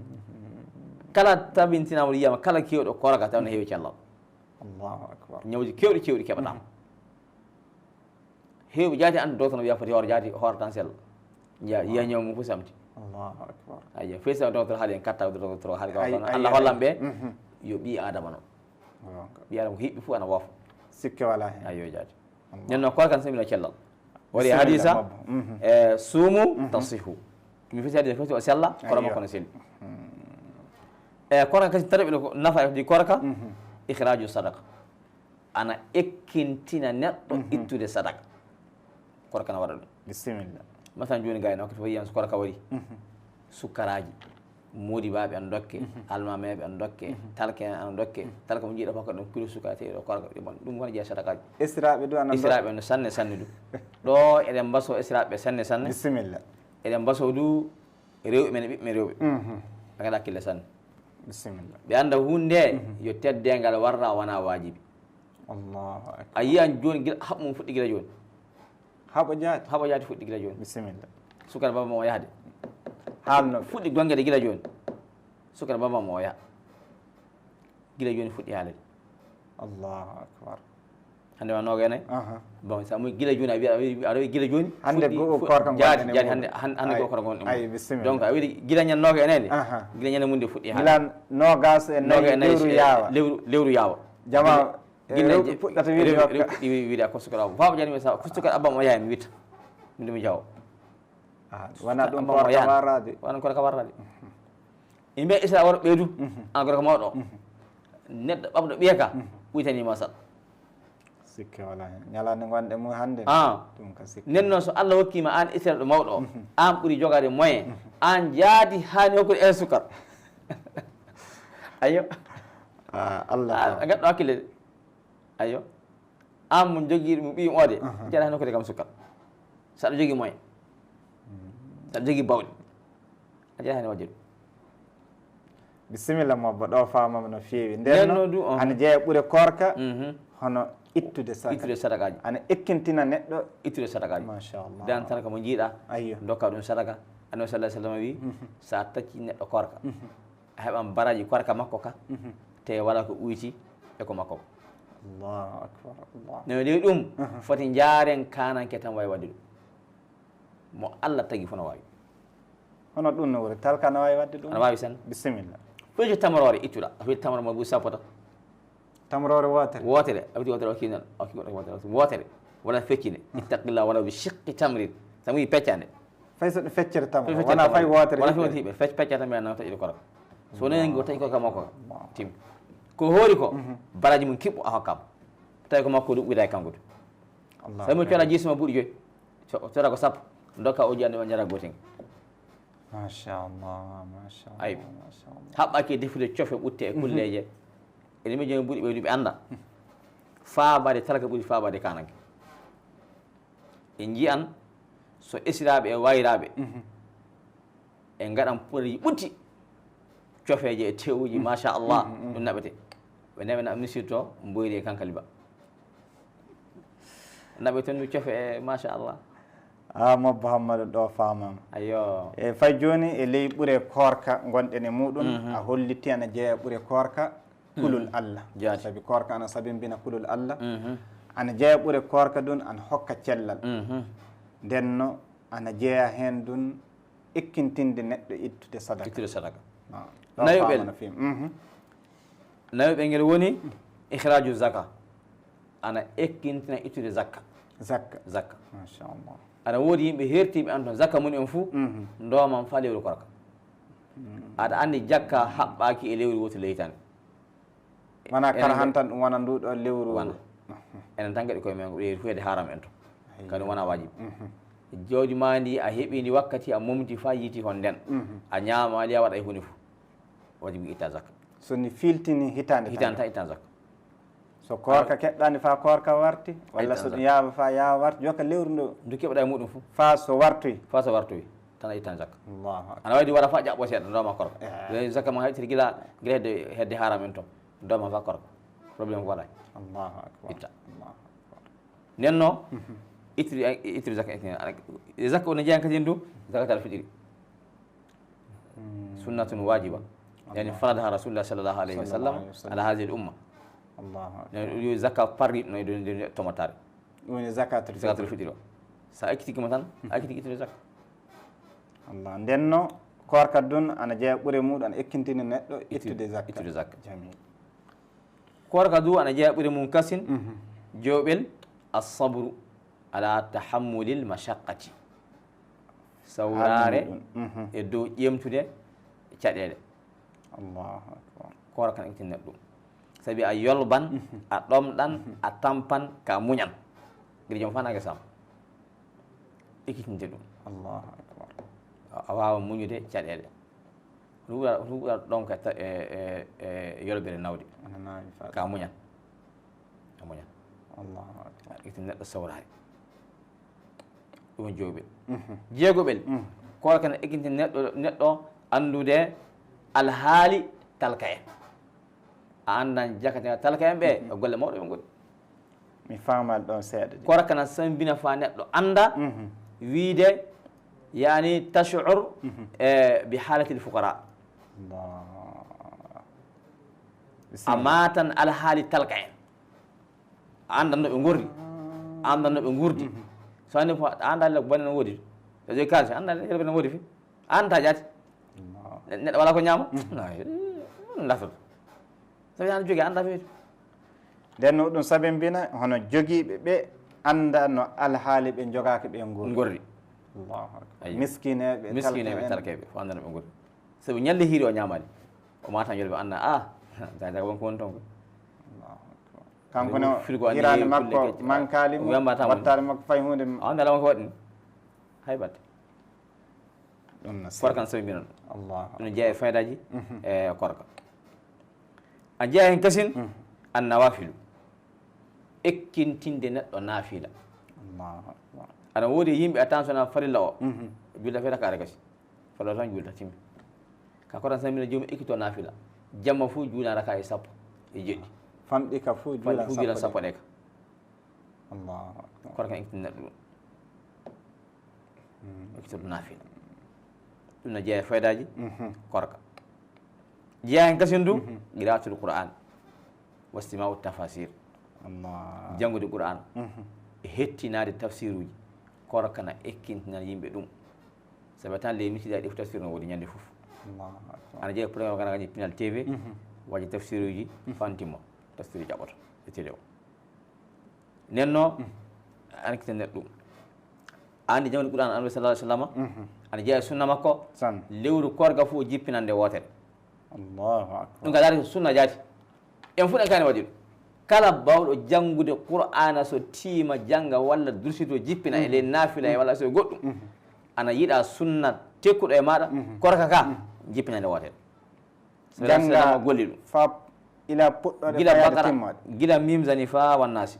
Kala tabintinaama yiyama, kala kewɗo koorka taw ne heewi cellal. Allahu akbar. Ñawji kewɗi, kewɗi keɓataa. Mm. Heewɓe jaati anndu docteur no wiya foti hoore jaati, hoore tan sella. Njiya, yiya ñaw mum fof samti. Allahu akbar. Ayyo, fey sa docteur haali en katta docteur haali ko Ay, kono ay, Allah ay. Hollan ɓe, Mhm. Yo ɓii Adama no. Gonga. Ɓii Adama ko hiɓɓi fof ana woofa. Sikke wala hen. Ayyo, jaati. Allah. Nden noon, koorka ne samina cellal. Waɗi Bisimilla, hadisa, mabbo. Mhm. E, sumu, Mhm. Tasihu. Mi foti hadisa, foti o sella, kono Ayyo. Makko no selli. Mhm. E, koorka kasi tataɓe ɗo ko nafa e koorka, Mhm. Ikhraju sadaqa. Ana ekkintina neɗɗo Mhm. Ittude sadaka. Koorka na waɗa ɗum. Bisimilla. Masalan, jooni gayno, ko to yiyan so koorka wari. Mhm. Sukkaraaji, moodibaaɓe ana ndokke, Mhm. almameeɓe ana ndokke, Mhm. talke en ana ndokke, Mhm. talka mo njiiɗa fof ko ɗum kilo sukara tawi ɗo koorka, ɗum, ɗum wona jeeya sadakaaji. Esiraaɓe du ana Esiraaɓe no sanne, sanne du. Ɗo eɗen mbaso esiraaɓe sanne, sanne. Bisimilla. Eɗen mbaso du rewɓe men e ɓiɓɓe men rewɓe. Mhm. Ɓe ngada hakkille sanne. Bisimilla. Ɓe annda huunde, Mhm. Yo teddeengal warra wona waajibi. Allahu akbar. A yiyan jooni gila, haɓo mum fuɗɗi gila jooni. Haɓo jaati. Haɓo jaati fuɗɗi gila jooni. Bisimilla. Sukara baba mo o yahde. Haalno. Fuɗɗi gongede gila jooni. Sukara baba mo o yaha. Gila jooni fuɗɗi haalde. Allahu akbar. Hannde ma nooga e nayi. Aha. Bon, sa muy gila jooni, a wiya, a wiya, a wiya gila jooni. Hannde fuɗɗi, go-, fuɗɗi, koorka jaati, ngonɗen jaati, wuro. Hannde, han-, hannde Ay, go koorka ngonɗen ay, wuro. Bisimilla. Donc, a wiya gila ñande nooga e nayi nde. Aha. Gila ñande mum nde fuɗɗi haalde. Gila noogas e nayi, nooga e nayi, lewru eh, yaawa. Lewru, lewru yaawa. Jama, gila, eh, rewɓe puɗɗata wiide rewɓe, yokka. Rewɓe, ɗi wiide a ko sukara. Faaba jani mi sa, ko sukara abba mo yaha mi witta. Mi ɗum mi jawo. Ah, wona ɗum koorka warraade. Wona koorka warraade. Yimɓe Isra worɓe ɓeydu, Mhm. An gorko mawɗo. Mhm. Neɗɗo ɓamɗo ɓiya ka, Mhm. Ɓuytani masal. Sikke wala hen. Ñalaande ngonɗe mum hannde. Ah. Ɗum ka sikke. Nden noon, so Allah hokkii ma aan ittirɗo mawɗo o, mhm, aan ɓuri jogaade moyen, mhm, aan jaati haani hokkude en sukar. Ayyo. Ah, Allah. Ah, a gaɗɗo hakkille de. Ayyo. Aan mo jogii ɗum ɓiyum o de, aha, jaati haani hokkude kam sukar. So aɗa jogii moyen. Hmm. So aɗa jogii bawɗe. A jaati haani waɗde ɗum. Bisimilla, mobbo, ɗo faamama no feewi. Nden no, ɗum, aha, ana jeeya ɓure koorka, mhm, hono ittude sadaka. Ittude sadakaaji. Ana ekkintina neɗɗo. Ittude sadakaaji. Machallah. Dan tan ko mo njiiɗa, ayyo, dokka ɗum sadaka. Annabi sallallahu alaihi wasallam wi, mhm, so a tacci neɗɗo koorka, mhm, a heɓan baraji koorka makko ka, mhm, te wala ko uyti e ko makko ko. Allahu akbar, Allah. No de ɗum, aha, foti njaaren kananke tan wawi waɗde ɗum. Mo Allah tagi fof no waawi. Hono ɗum no woni, talka no waawi waɗde ɗum? Ana waawi sen. Bisimilla. Fewje tamroore ittuɗa, a fewje tamroore mo buy sappo tan. Tamroore wootere? Wootere, a fewje wootere, okki nan, okki goɗɗo wootere, wootere. Wala feccine. Hmm. Ittaqillah wala bi shiqqi tamrin. Sa muyi peccande. Fay so ɗum feccere tamroore, wona fay wootere. Wona fewje hiɓe, fecc pecca tan mbiya nan taƴi koorka. So nani ngo taƴi koorka makko. Wow. Tim. Ko hoori ko, mhm, baraji mum kiɓɓo a hokkam. Tawi ko makko ɗum ɓuyda e kanko du. Allah. Sa muyi cooda jiisma buuɗi joyi. Co-, cooda ko sappo, dokka o jiyande o ñara gootel. Machallah, machallah, ay, machallah. Haɓɓaki defude cofe ɓutte e, mhm, kulleeje. Ene miijo buuɗi ɓeydu ɓe annda. Faabaade talka ɓuri faabaade kananke. En njiyan so esiraaɓe e wayraaɓe, mhm, en ngaɗan puɗaji ɓutti. Cofeeje e tewuji, mhm, machallah, mhm, mhm, ɗum naɓete. Ɓe naɓe naɓe misirto mboyri e kankali ba. Naɓe toon mi cofe, e, machallah. A, mobbo Hammadu, ɗo faamama. Ayyo. E, fay jooni, e ley ɓure koorka ngonɗen e muɗum, mhm, a hollitii ana jeeya ɓure koorka, mhm, kulol Allah. Jaati. Sabi koorka ana sabimbina kulol Allah. Mhm. Ana jeeya ɓure koorka ɗum, ana hokka cellal. Mhm. Nden no, ana jeeya heen ɗum, ekkintinde neɗɗo ittude sadaka. Ittude sadaka. Ah, ɗo nayoɓel, faamana fim. Mhm. Nayoɓel ngel woni ikhraju zaka. Ana ekkintina ittude zakka. Zakka. Zakka. Machallah. Ana woodi yimɓe hertiiɓe an toon, zakka mum en fuu, mhm, ndooman faa lewru koorka. Mhm. Aɗa anndi jakka haɓɓaaki e lewru wootu leytande. Wona kala han tan ɗum wona ndu ɗo lewru. Wona. Enen tan gaɗi koye men, ɗe fuu hedde haram en to. Ayyo. Kadi wona wajibi. Mhm. Jawdi ma ndi a heɓi ndi wakkati a momti faa yiiti hon nden. Mhm. A ñaamaali a waɗa e huunde fuu. Wajibi itta zakka. So ni filtini hitaande tan. Hitaande tan itta zakka. So koorka keɓɗaani faa koorka warti, walla so ɗum yaaba faa yaaba warti, joka lewru ndo. Ndu keɓɗa e muɗum fuu. Faa so wartoyi. Faa so wartoyi. Tan a ittan zakka. Allahu akbar. Ana waydi wara faa ƴaɓɓo seeɗa, ndoma koorka. Eh. Zakka ma haɓitiri gila, gila hedde, hedde haram en to. Ndoma faa koorka. Problème ko walaa. Allahu akbar. Itta. Allahu akbar. Nden no, mhm, ittiri, ittiri zakka, ittiri. Zakka woni jeyan kadi ndu, zakatal fitiri. Hmm. Sunnatun wajiba. Yani Allah. Faradaha Rasulullah sallallahu alaihi wasallam, sallallahu alaihi wasallam, ala hadhihi al-umma. Allahu akbar. Yo zakka parri no do, do, do tomotare. Ɗum woni zakatul fitr. Zakatul fitr o. Sa ekkitiki mo tan, a ekkitiki ittude zakka. Allah. Nden no, koorka ɗum ana jeeya ɓure muɗum, ana ekkintina neɗɗo ittude zakka. Ittude zakka. Jamil. Koorka du ana jeeya ɓure mum kasin, mhm, joɓel, as-sabru ala tahammulil mashaqqati. Sawraare, mhm, e dow ƴeemtude caɗeele. Allahu akbar. Koorka na ekkitina neɗɗo ɗum. Sabi a yolban, mhm, a ɗomɗan, mhm, a tampan, ka muñan. Ngir jom fana ke sam. Ekkitinde ɗum. Allahu akbar. A, a waawa muñude caɗeele. Ɗum ɓura, ɗum ɓura ɗon ka ta-, e, e, e yolbere nawde. Ana naawi faade. Ka muñan. Ka muñan. Allahu akbar. Ekkitina neɗɗo sawraare. Ɗum joɓel. Mhm. Jeegoɓel. Mhm. Koorka na ekkitina neɗɗo, neɗɗo anndude alhaali talka en. A anndan jakka talka en ɓe, mhm, ko golle mawɗe ɓe ngoni. Mi faamal ɗon seeɗa de. Koorka na sambina faa neɗɗo annda, mhm, wiide, yani tash'ur, mhm, e, bi halatil fuqara. Allah. A maatan alhaali talka en. A anndan no ɓe ngorri. A anndan no ɓe ngurdi. Mhm. So a annda fof, a annda ko bone no woodi. So a jogii kaalis, a annda ko bone no woodi fi. An ta jaati. Allahu. Ne-, neɗɗo wala ko ñaama? Mhm. Na, eh, nafata. Sabi an jogi an nafata. Nden no ɗum sabimbina hono jogiiɓe ɓe annda no alhaali ɓe jogaaki ɓe ngorri. Ngorri. Allahu akbar. Ayyo. Miskineeɓe, miskineeɓe, talkeeɓe, talkeeɓe, fof annda no ɓe ngorri. Sabi ñalli hiiri o ñaamaali. O maata ñalli ɓe annda, ah, jaja won ko woni toon ko. Allahu akbar. Kanko ne, hiraande makko mankaali mo, wattaare makko fay huunde. A anndaa makko waɗi hay batte. Ɗum no korka no sababi non. Allah. Ɗum jeyaa e faydaaji e korka. A jeyaa heen kasin, annawafilu. Ekkintinde neɗɗo naafila. Allahu akbar. Aɗa woodi yimɓe a tan sona farilla o. Julda fay raka aɗa gasi. Farilla tan julda timmi. Ka korka sababi joomum ekkito naafila. Jamma fof juula raka e sappo e jeɗɗi. Famɗi ka fof juula sappo ɗe ka. Allahu akbar. Korka ekkitinta ɗum. Ekkitinta ɗum naafila. Ɗum no jeyaa e faydaaji korka. Jeyaa heen kasin du, qiraatul Qur'an, wastima'u tafasir. Allah. Janngude Qur'an, e hettinaade tafsiruuji, korka na ekkintina yimɓe ɗum. Sabu tan ley misiidaji ɗi fof tafsir no woodi ñande fof. Allahu akbar. Ana jeeya programme kana kañum pinal T V, waji tafsiruuji, fantima, tafsiru jaɓoto e télé o. Nenno, ana ekkitina neɗɗo ɗum. Andi jangde Qur'an Annabi sallallahu alaihi wasallam, ana jeeya e sunna makko, lewru korka fof o jippinande wootere. Allahu akbar. Ɗum ka laari ko sunna jaati. En fof en kaani waɗi ɗum. Kala bawɗo janngude Qur'aana so tiima jannga walla dursito jippina e ley naafila e walla so e goɗɗum. Ana yiɗa sunna tekkuɗo e maaɗa, korka ka, jippinande wootere. Jannga golli ɗum. Fa ila puɗɗoɗe gila fayaade Baqara, timmoɗe. Gila Mim Zani fa Wannaasi.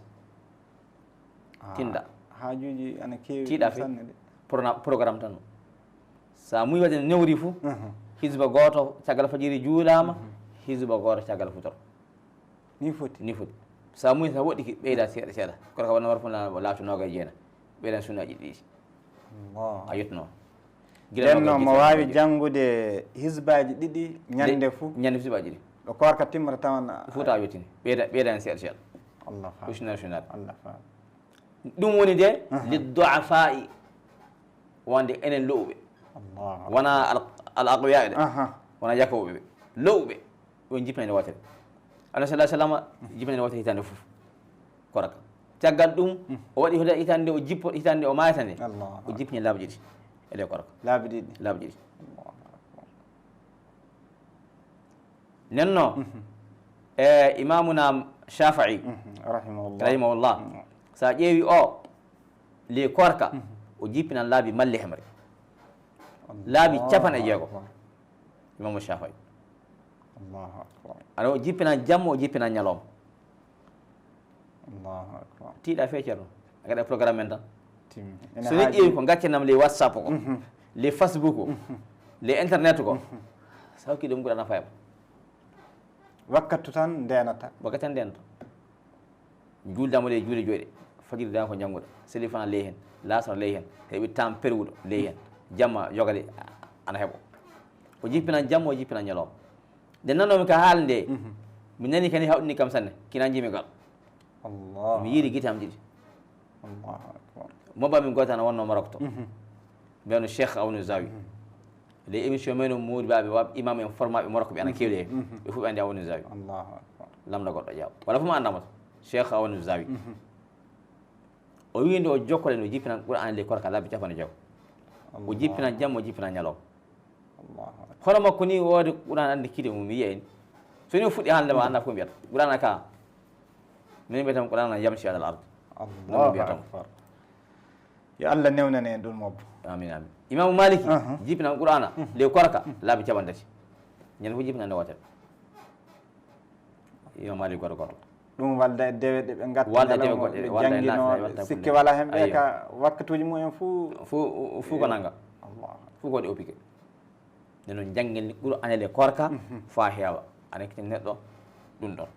Ah, tinda. Haajuuji ana keewi. Tiiɗa fe sanne de. Prona-, programme tan. Sa muy waɗi newri fu, hizba gooto caggal fajiri juulaama, hizba gooto caggal futor. Ni foti. Ni foti. Sa muy sa woɗɗiki ɓeyda seeɗa seeɗa. Kono ka wonno war fu na laato noga e jeena. Ɓeydan sunnaaji ɗiɗi. Allah. A yetno. Nden no mo waawi janngude hizbaaji ɗiɗi ñannde fuu. Ñannde hizbaaji ɗiɗi. Ɗo koorka timmata tawan. Fuu tawa yottini. Ɓeyda, ɓeyda heen seeɗa seeɗa. Allah faal. Husnal sunat. Allah faal. Ɗum woni de, li du'afaa'i. Wonde enen lo'uɓe. Allah. Wona al, al aqwiya de. Aha. Wona yakowɓe ɓe. Lo'uɓe. Ɗum jippinande wootere. Annabi sallallahu alaihi wasallam jippinande wootere hitaande fof. Korka. Caggal ɗum, o waɗi hoto hitaande o jippo, hitaande o maayata nde. Allah. O jippini laabi ɗiɗi. E ley korka. Laabi ɗiɗi. Laabi ɗiɗi. Allah. Nenno, e Imamuna Shafi'i, rahimahullah. Rahimahullah. Sa ƴeewi o, ley korka, o jippinan laabi malli hemre. Laabi capanɗe jeego. Imamu Shafi'i. Allahu akbar. Aɗa o jippina jamma, o jippina ñalawma. Allahu akbar. Tiiɗa fee ceerno. A gaɗa programme men tan. Timmi. So neɗɗo ƴeewi ko gacce nam ley WhatsApp ko, ley Facebook ko, ley internet ko. Sawki ɗum guɗana fayam. Wakkatu tan ndenata. Wakkati tan ndenata. Juuldamo ɗe juuɗe joyɗe. Fajiri dan ko jannguɗo. Seli fana ley heen. Laasara ley heen. Heɓi tan perwuɗo ley heen. Jamma yogade ana heɓo. O jippinan jamma, o jippinan ñalawma. Nde nanomi ka haala nde, mi nani kani hawɗini kam sanne. Kina jimi gal. Allah. Mi yiiri gite am ɗiɗi. Allahu akbar. Mo ba min goto ana wonno Maroc to. Mbiyano Cheikh Awnu Zawi. Les émissions men no moodi baɓe wa imam en formaɓe Maroc ɓe ana keewɗi he. Ɓe fof ɓe andi Awnu Zawi. Allahu akbar. Lamɗo goɗɗo ƴaw. Wala fof ma andamo to. Cheikh Awnu Zawi. O wi nde o jokkoɗen o jippina Qur'an ley korka laabi capanɗe jeego. O jippina jamma, o jippina ñalawma. Allahu akbar. Hono makko ni woodi Qur'an andi kide mum mi yiya en. So ni o fuɗɗi haalde ma anda fof mbiyata. Qur'an ka. Min mbiyata Qur'an yamshi alal ard. Allahu akbar. Yo Allah newnane en ɗum mobbo. Amin, amin. Imamu Maliki, aha, jippina Qur'ana, mhm, ley korka, mhm, laabi capanɗe tati. Ñande fof jippina nde wootere. Imamu Maliki goto goto. Ɗum walda e dewe ɗe ɓe ngatta. Walda e dewe goɗɗe, ɓe walda e jangino, naafila, e watta sikke wala hen ɓe. Aywa. Ka wakkatuji mumen fuu. Fuu, fuu ko nanga. Allah. Fuu ko waɗi opike. Nde noon janngel Qur'aana e korka, mhm, faa heewa. Ana ekkita neɗɗo ɗum ɗon.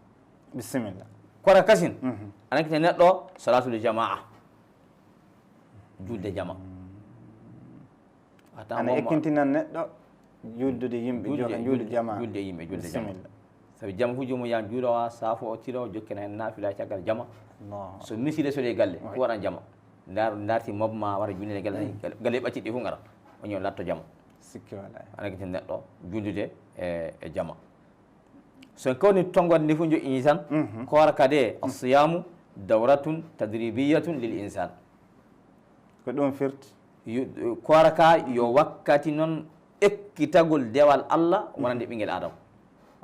Bisimilla. Korka kasin, mhm, ana ekkita neɗɗo salaatul jamaa. Julde jama. Ana ekkintina neɗɗo juldude yimɓe, julde, julde, julde jama. Julde yimɓe, julde jama. Bisimilla. Sabi jama fof joomum yahan juulo, saafo o tiro, jokkina heen naafila caggal jama. Allahu. So miside so ɗe galle, oui, ko waɗan jama. Ndar, ndarti mobma wara juulde galle, mm, galle, galle ɓacciɗi fof ngara. O ñoo latto jama. Sikki wala. Ana ekkita neɗɗo juldude e, e jama. So en kawni tonngode nde fof joƴƴini tan, mhm, koora kadi, mm, as-siyaamu dawratun tadribiyatun lil insaan. Ko ɗum firti? Yu-, koora ka yo wakkati noon ekkitagol dewal Allah wonande ɓinngel Aadama.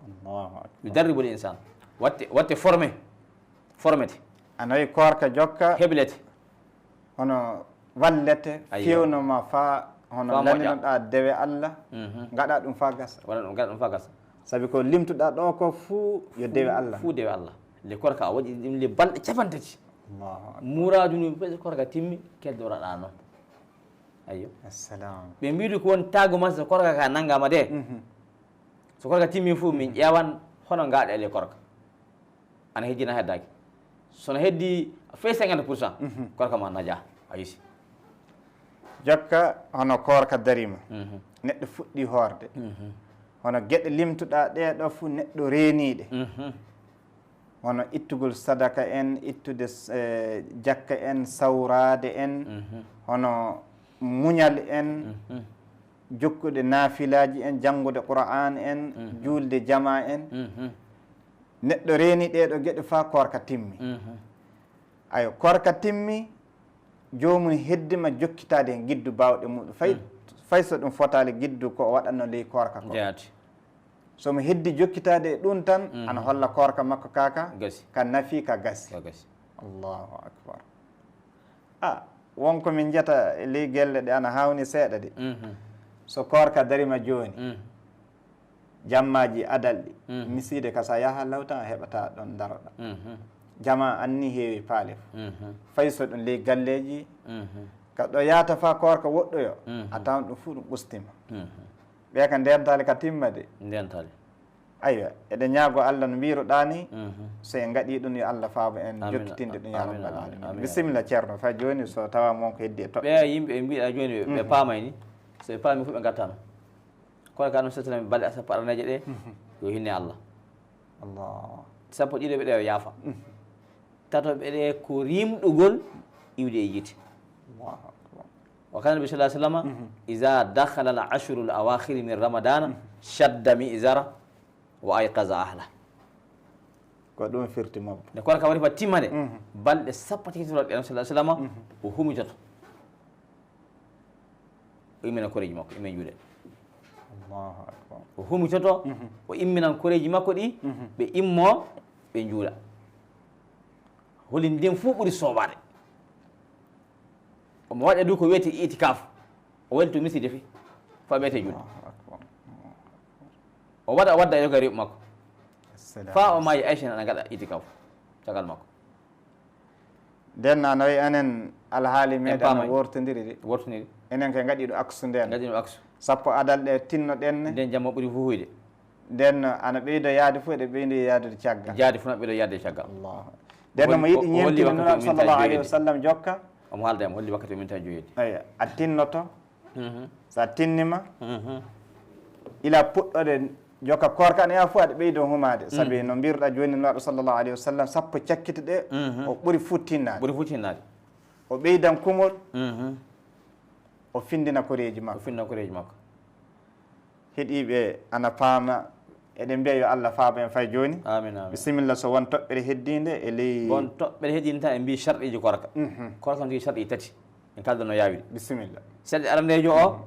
Allahu akbar. Yudarribul insaan. Watte, watte formé. Formete. A nawi koorka jokka. Heblete. Hono wallete, ayyo, fewno ma fa hono fa moƴƴa, laninoɗa dewe Allah, mhm, ngaɗa ɗum fa gasa. Wala ɗum, ngaɗa ɗum fa gasa. Sabi ko limtuɗa ɗo ko fuu yo dewe Allah. Fuu dewe Allah. Le koorka a waɗi ɗum le balɗe capantati. Allahu akbar. Muraadu ni pe koorka timmi, keddoraɗa noon. Ayyo. Assalam. Ɓe mbiɗi ko woni taagu ma so koorka ka nanngama de. Mhm. So koorka timmi fuu, min, mhm, ƴeewan hono ngaɗa e le koorka. Ana hejjina heddaaki. So no heddi fay cinquante pour cent, mhm, koorka ma naja, a yisi. Jokka hono koorka darima. Mhm. Neɗɗo fuɗɗi hoorde. Mhm. Hono geɗe limtuɗa ɗe ɗo fuu neɗɗo reeniɗe. Mhm. Hono ittugol sadaka en, ittude s-, eh, jakka en, sawraade en, mhm, hono muñal en, mhm, jokkude naafilaaji en, janngude Qur'aan en, mhm, juulde jamaa en. Mhm. Neɗɗo reeni ɗee ɗoo geɗe faa koorka timmi. Mhm. Ayo, koorka timmi, joomum heddima jokkitaade heen giddu baawɗe muɗum. Fay, mm, fay so ɗum fotaali giddu ko o waɗatno ley koorka ko. Jaati. So mo heddi jokkitaade e ɗum tan, mhm, ana holla koorka makko kaa ka, gasi, ka nafi, ka gasi. Ka gasi. Allahu akbar. Ah, won ko min njiyata e ley gelle ɗe ana haawni seeɗa de. Mhm. So koorka darima jooni, mhm, jammaaji adal ɗi, mhm, misiide ka so a yaha law tan a heɓata ɗon daroɗa. Mhm. Jamaa anni heewi paale fof. Mhm. Fay so ɗum ley galleeji, mhm, ka ɗo yahata faa koorka woɗɗoyo, mhm, a tawan ɗum fof ɗum ustima. Mhm. Ɓe ka ndentaali ka timma de. Ndentaali. Aywa, eɗen ñaago Allah no mbiruɗaa ni, mhm, so en ngaɗii ɗum yo Allah faabo en, amin, jokkitinde ɗum ya, amin, rabbal, amin, alamin. Amin. Bisimilla, Ceerno, faa jooni so tawaama won ko heddi e toɓɓe. Ɓe yimɓe ɓe mbiɗa jooni ɓe, ɓe, mhm, paamay ni, so ɓe paami fof ɓe ngattano. Kono ka annabi sallallahu alaihi wasallam balɗe sappo araneeje ɗe, mhm, yo hinne Allah. Allah. Sappo ɗiɗo ɓe ɗe o yaafa. Mhm. Tatoɓe ɗe ko rimɗugol iwde e yiite. Allahu akbar. Wa kana nabi sallallahu alaihi wasallam, mhm, iza dakhala al-ashru al-awakhir min ramadana, mhm, shadda mi'zara wa ayqaza ahla. Ko ɗum firti mabbo. Nde koorka wari fa timmade, mhm, balɗe sappo tati ɗe annabi sallallahu alaihi wasallam, mhm, o humitoto. O immina koreeji makko, imma juuɗe. Allahu akbar. O humitoto, mhm, o imminan koreeji makko ɗi, mhm, ɓe immo, ɓe njuula. Holi ndin fuu ɓuri soobaade. Omo waɗa du ko wiyetee itikaafu. O woni to misiide fii. Faa ɓeyte juulde. Allahu akbar. O waɗa, o wadda yoga rewɓe makko. Assalamu. Faa o maayi, Aysa ana ngaɗa itikaafu caggal makko. Nden na no enen alhaali meɗen no wortondiri de. Wortondiri. Enen kay ngaɗi ɗo aksu nden. Ngaɗi ɗo aksu. Sappo adal ɗe tinno ɗen ne. Nden jamma ɓuri huhuyde. Nden ana ɓeydo yaade fof, eɗe ɓeydo yaadude caggal. Jaade fof na ɓeydo yaade caggal. Allah. Nden no mo yiɗi ñeemtinde Nulaaɗo sallallahu alayhi wa sallam jokka. Omo haalda e mo holli wakkati o minta joyede. Eyi, a tinnoto. Mhm. So a tinnima, mhm, ila puɗɗoɗe jokka koorka, ana yaha fof aɗa ɓeydo humaade. Mhm. Sabi no mbiruɗa jooni Nulaaɗo sallallahu alayhi wa sallam, sappo cakkiti ɗe, mhm, o ɓuri futtinnaade. Ɓuri futtinnaade. O ɓeydan kumol, mhm, o findina koreeji makko. O findina koreeji makko. Heɗiiɓe ana paama, eɗen mbiya yo Allah faabo en fay jooni. Amin, amin. Bisimilla, so won toɓɓere heddiinde e ley. Won toɓɓere heddiinde tan, en mbii sharɗiiji koorka. Mhm. Koorka no jogii sharɗiiji tati. En kaalda no yaawiri. Bisimilla. Sharɗi arandeejo o, mhm,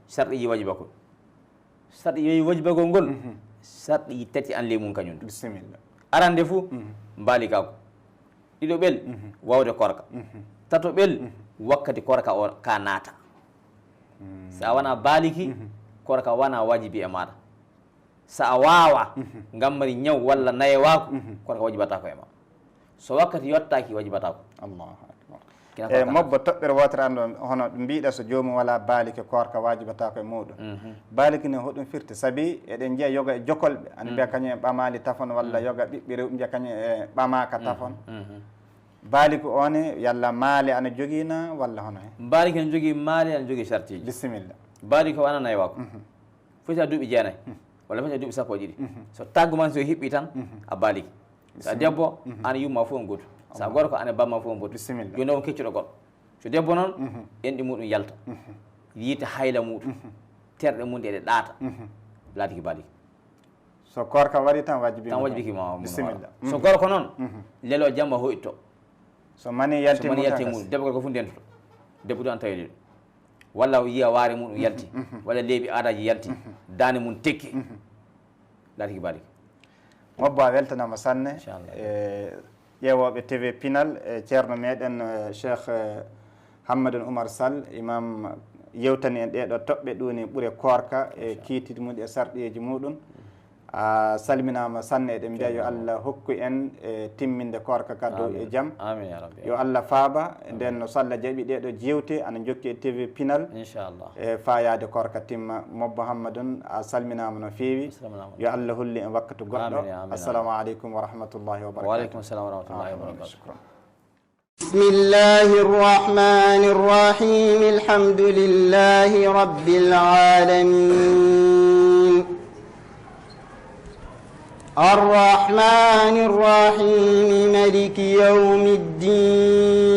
sharɗiiji wajibagol. Sharɗi wajibagol ngol, mhm, sharɗiiji tati ana ley mum kañum. Bisimilla. Arande fuu, mhm, mbaaligaagu. Ɗiɗoɓel, mhm, waawde koorka. Mhm. Tatoɓel, mhm, wakkati koorka o ka naata. Mm. So a wonaa baaliki, mhm, koorka wonaa wajibi e maaɗa. So a waawaa, mhm, ngam mari ñaw walla nayewaaku, mhm, koorka wajibataa ko e ma. So wakkati yottaaki, wajibataa ko. Allahu akbar. Kina. E koorka mobbo naata. Toɓɓere wootere an ɗon, hono mbiɗa so joomum wala baaliki, koorka wajibataa ko e muɗum. Mhm. Baaliki ne hoɗum firti? Sabi eɗen njiya yoga e jokolɓe, ana mbiya, mhm, kañum en ɓamaali tafon walla, mhm, yoga ɓiɓɓe rewɓe mbiya kañum e ɓamaaka, mhm, tafon. Mhm. Baaliki o ne, yalla maale ana jogii na walla hono he? Baaliki ana jogii maale, ana jogii sartiiji. Bisimilla. Baaliki o ana naywako. Mhm. Foti a duuɓi jeenayi, mhm, walla foti a duuɓi sappo e ɗiɗi. Mhm. So taggu man so hiɓɓi tan, mhm, a baaliki. So a, bisimilla, debbo, mhm, an yumma fof on gootu. So a, Allah, gorko, an e bamma fof on gootu. Bisimilla. Jooni o on keccuɗo goɗɗo. So debbo noon, mhm, enɗi muɗum yalta. Mhm. Yiita hayla muɗum. Mhm. Terɗe mum ɗe ɗe ɗaata. Mhm. Laatiki baaliki. So koorka waɗi tan wajibima. Tan wajibiki ma. Bisimilla. So, mhm, gorko noon, mhm, lelo jamma hoyto. So mani yalti, so mani mum yalti tan mum, gas. Debbo gorko fof ndentoto. Debbo ɗum an tawi ɗum. Walla o yiya waare mum, mhm, yalti. Mhm. Walla leeɓi aadaaji yalti. Mhm. Daande mum tekki. Mhm. Laatiki baaliki. Mobbo, a weltanama sanne. Inchallah. E Ƴeewooɓe T V Pinal, e ceerno meɗen, eh, Cheikh, eh, Hammadou Oumar Sall, imam, yewtani en ɗeeɗo toɓɓe, ɗum woni ɓure koorka e kiitit mum e sarɗiyeeji muɗum. A salminaama sanne, eɗen mbiya yo Allah hokku en e timminde koorka ka dow e jam. Amin ya rabbi. Yo Allah faaba, nden no so Allah jaɓi ɗeeɗo jeewte ana jokki e T V Pinal. Inchallah. E faayaade koorka timma. Mobbo Hammadou, a salminaama no feewi. Yo Allah hollu en wakkatu goɗɗo. Amin ya, amin, amin. Assalamu aleykum wa rahmatullahi wa barakatuh. Wa aleykum salam wa rahmatullahi wa barakatuh. Shukran. بسم الله الرحمن الرحيم. الحمد لله رب العالمين. الرحمن الرحيم. ملك يوم الدين.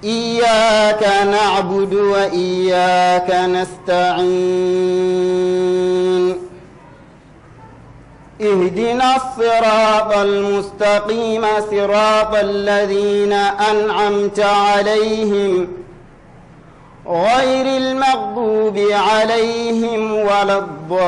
إياك نعبد وإياك نستعين. اهدنا الصراط المستقيم، صراط الذين أنعمت عليهم، غير المغضوب عليهم ولا الضالين.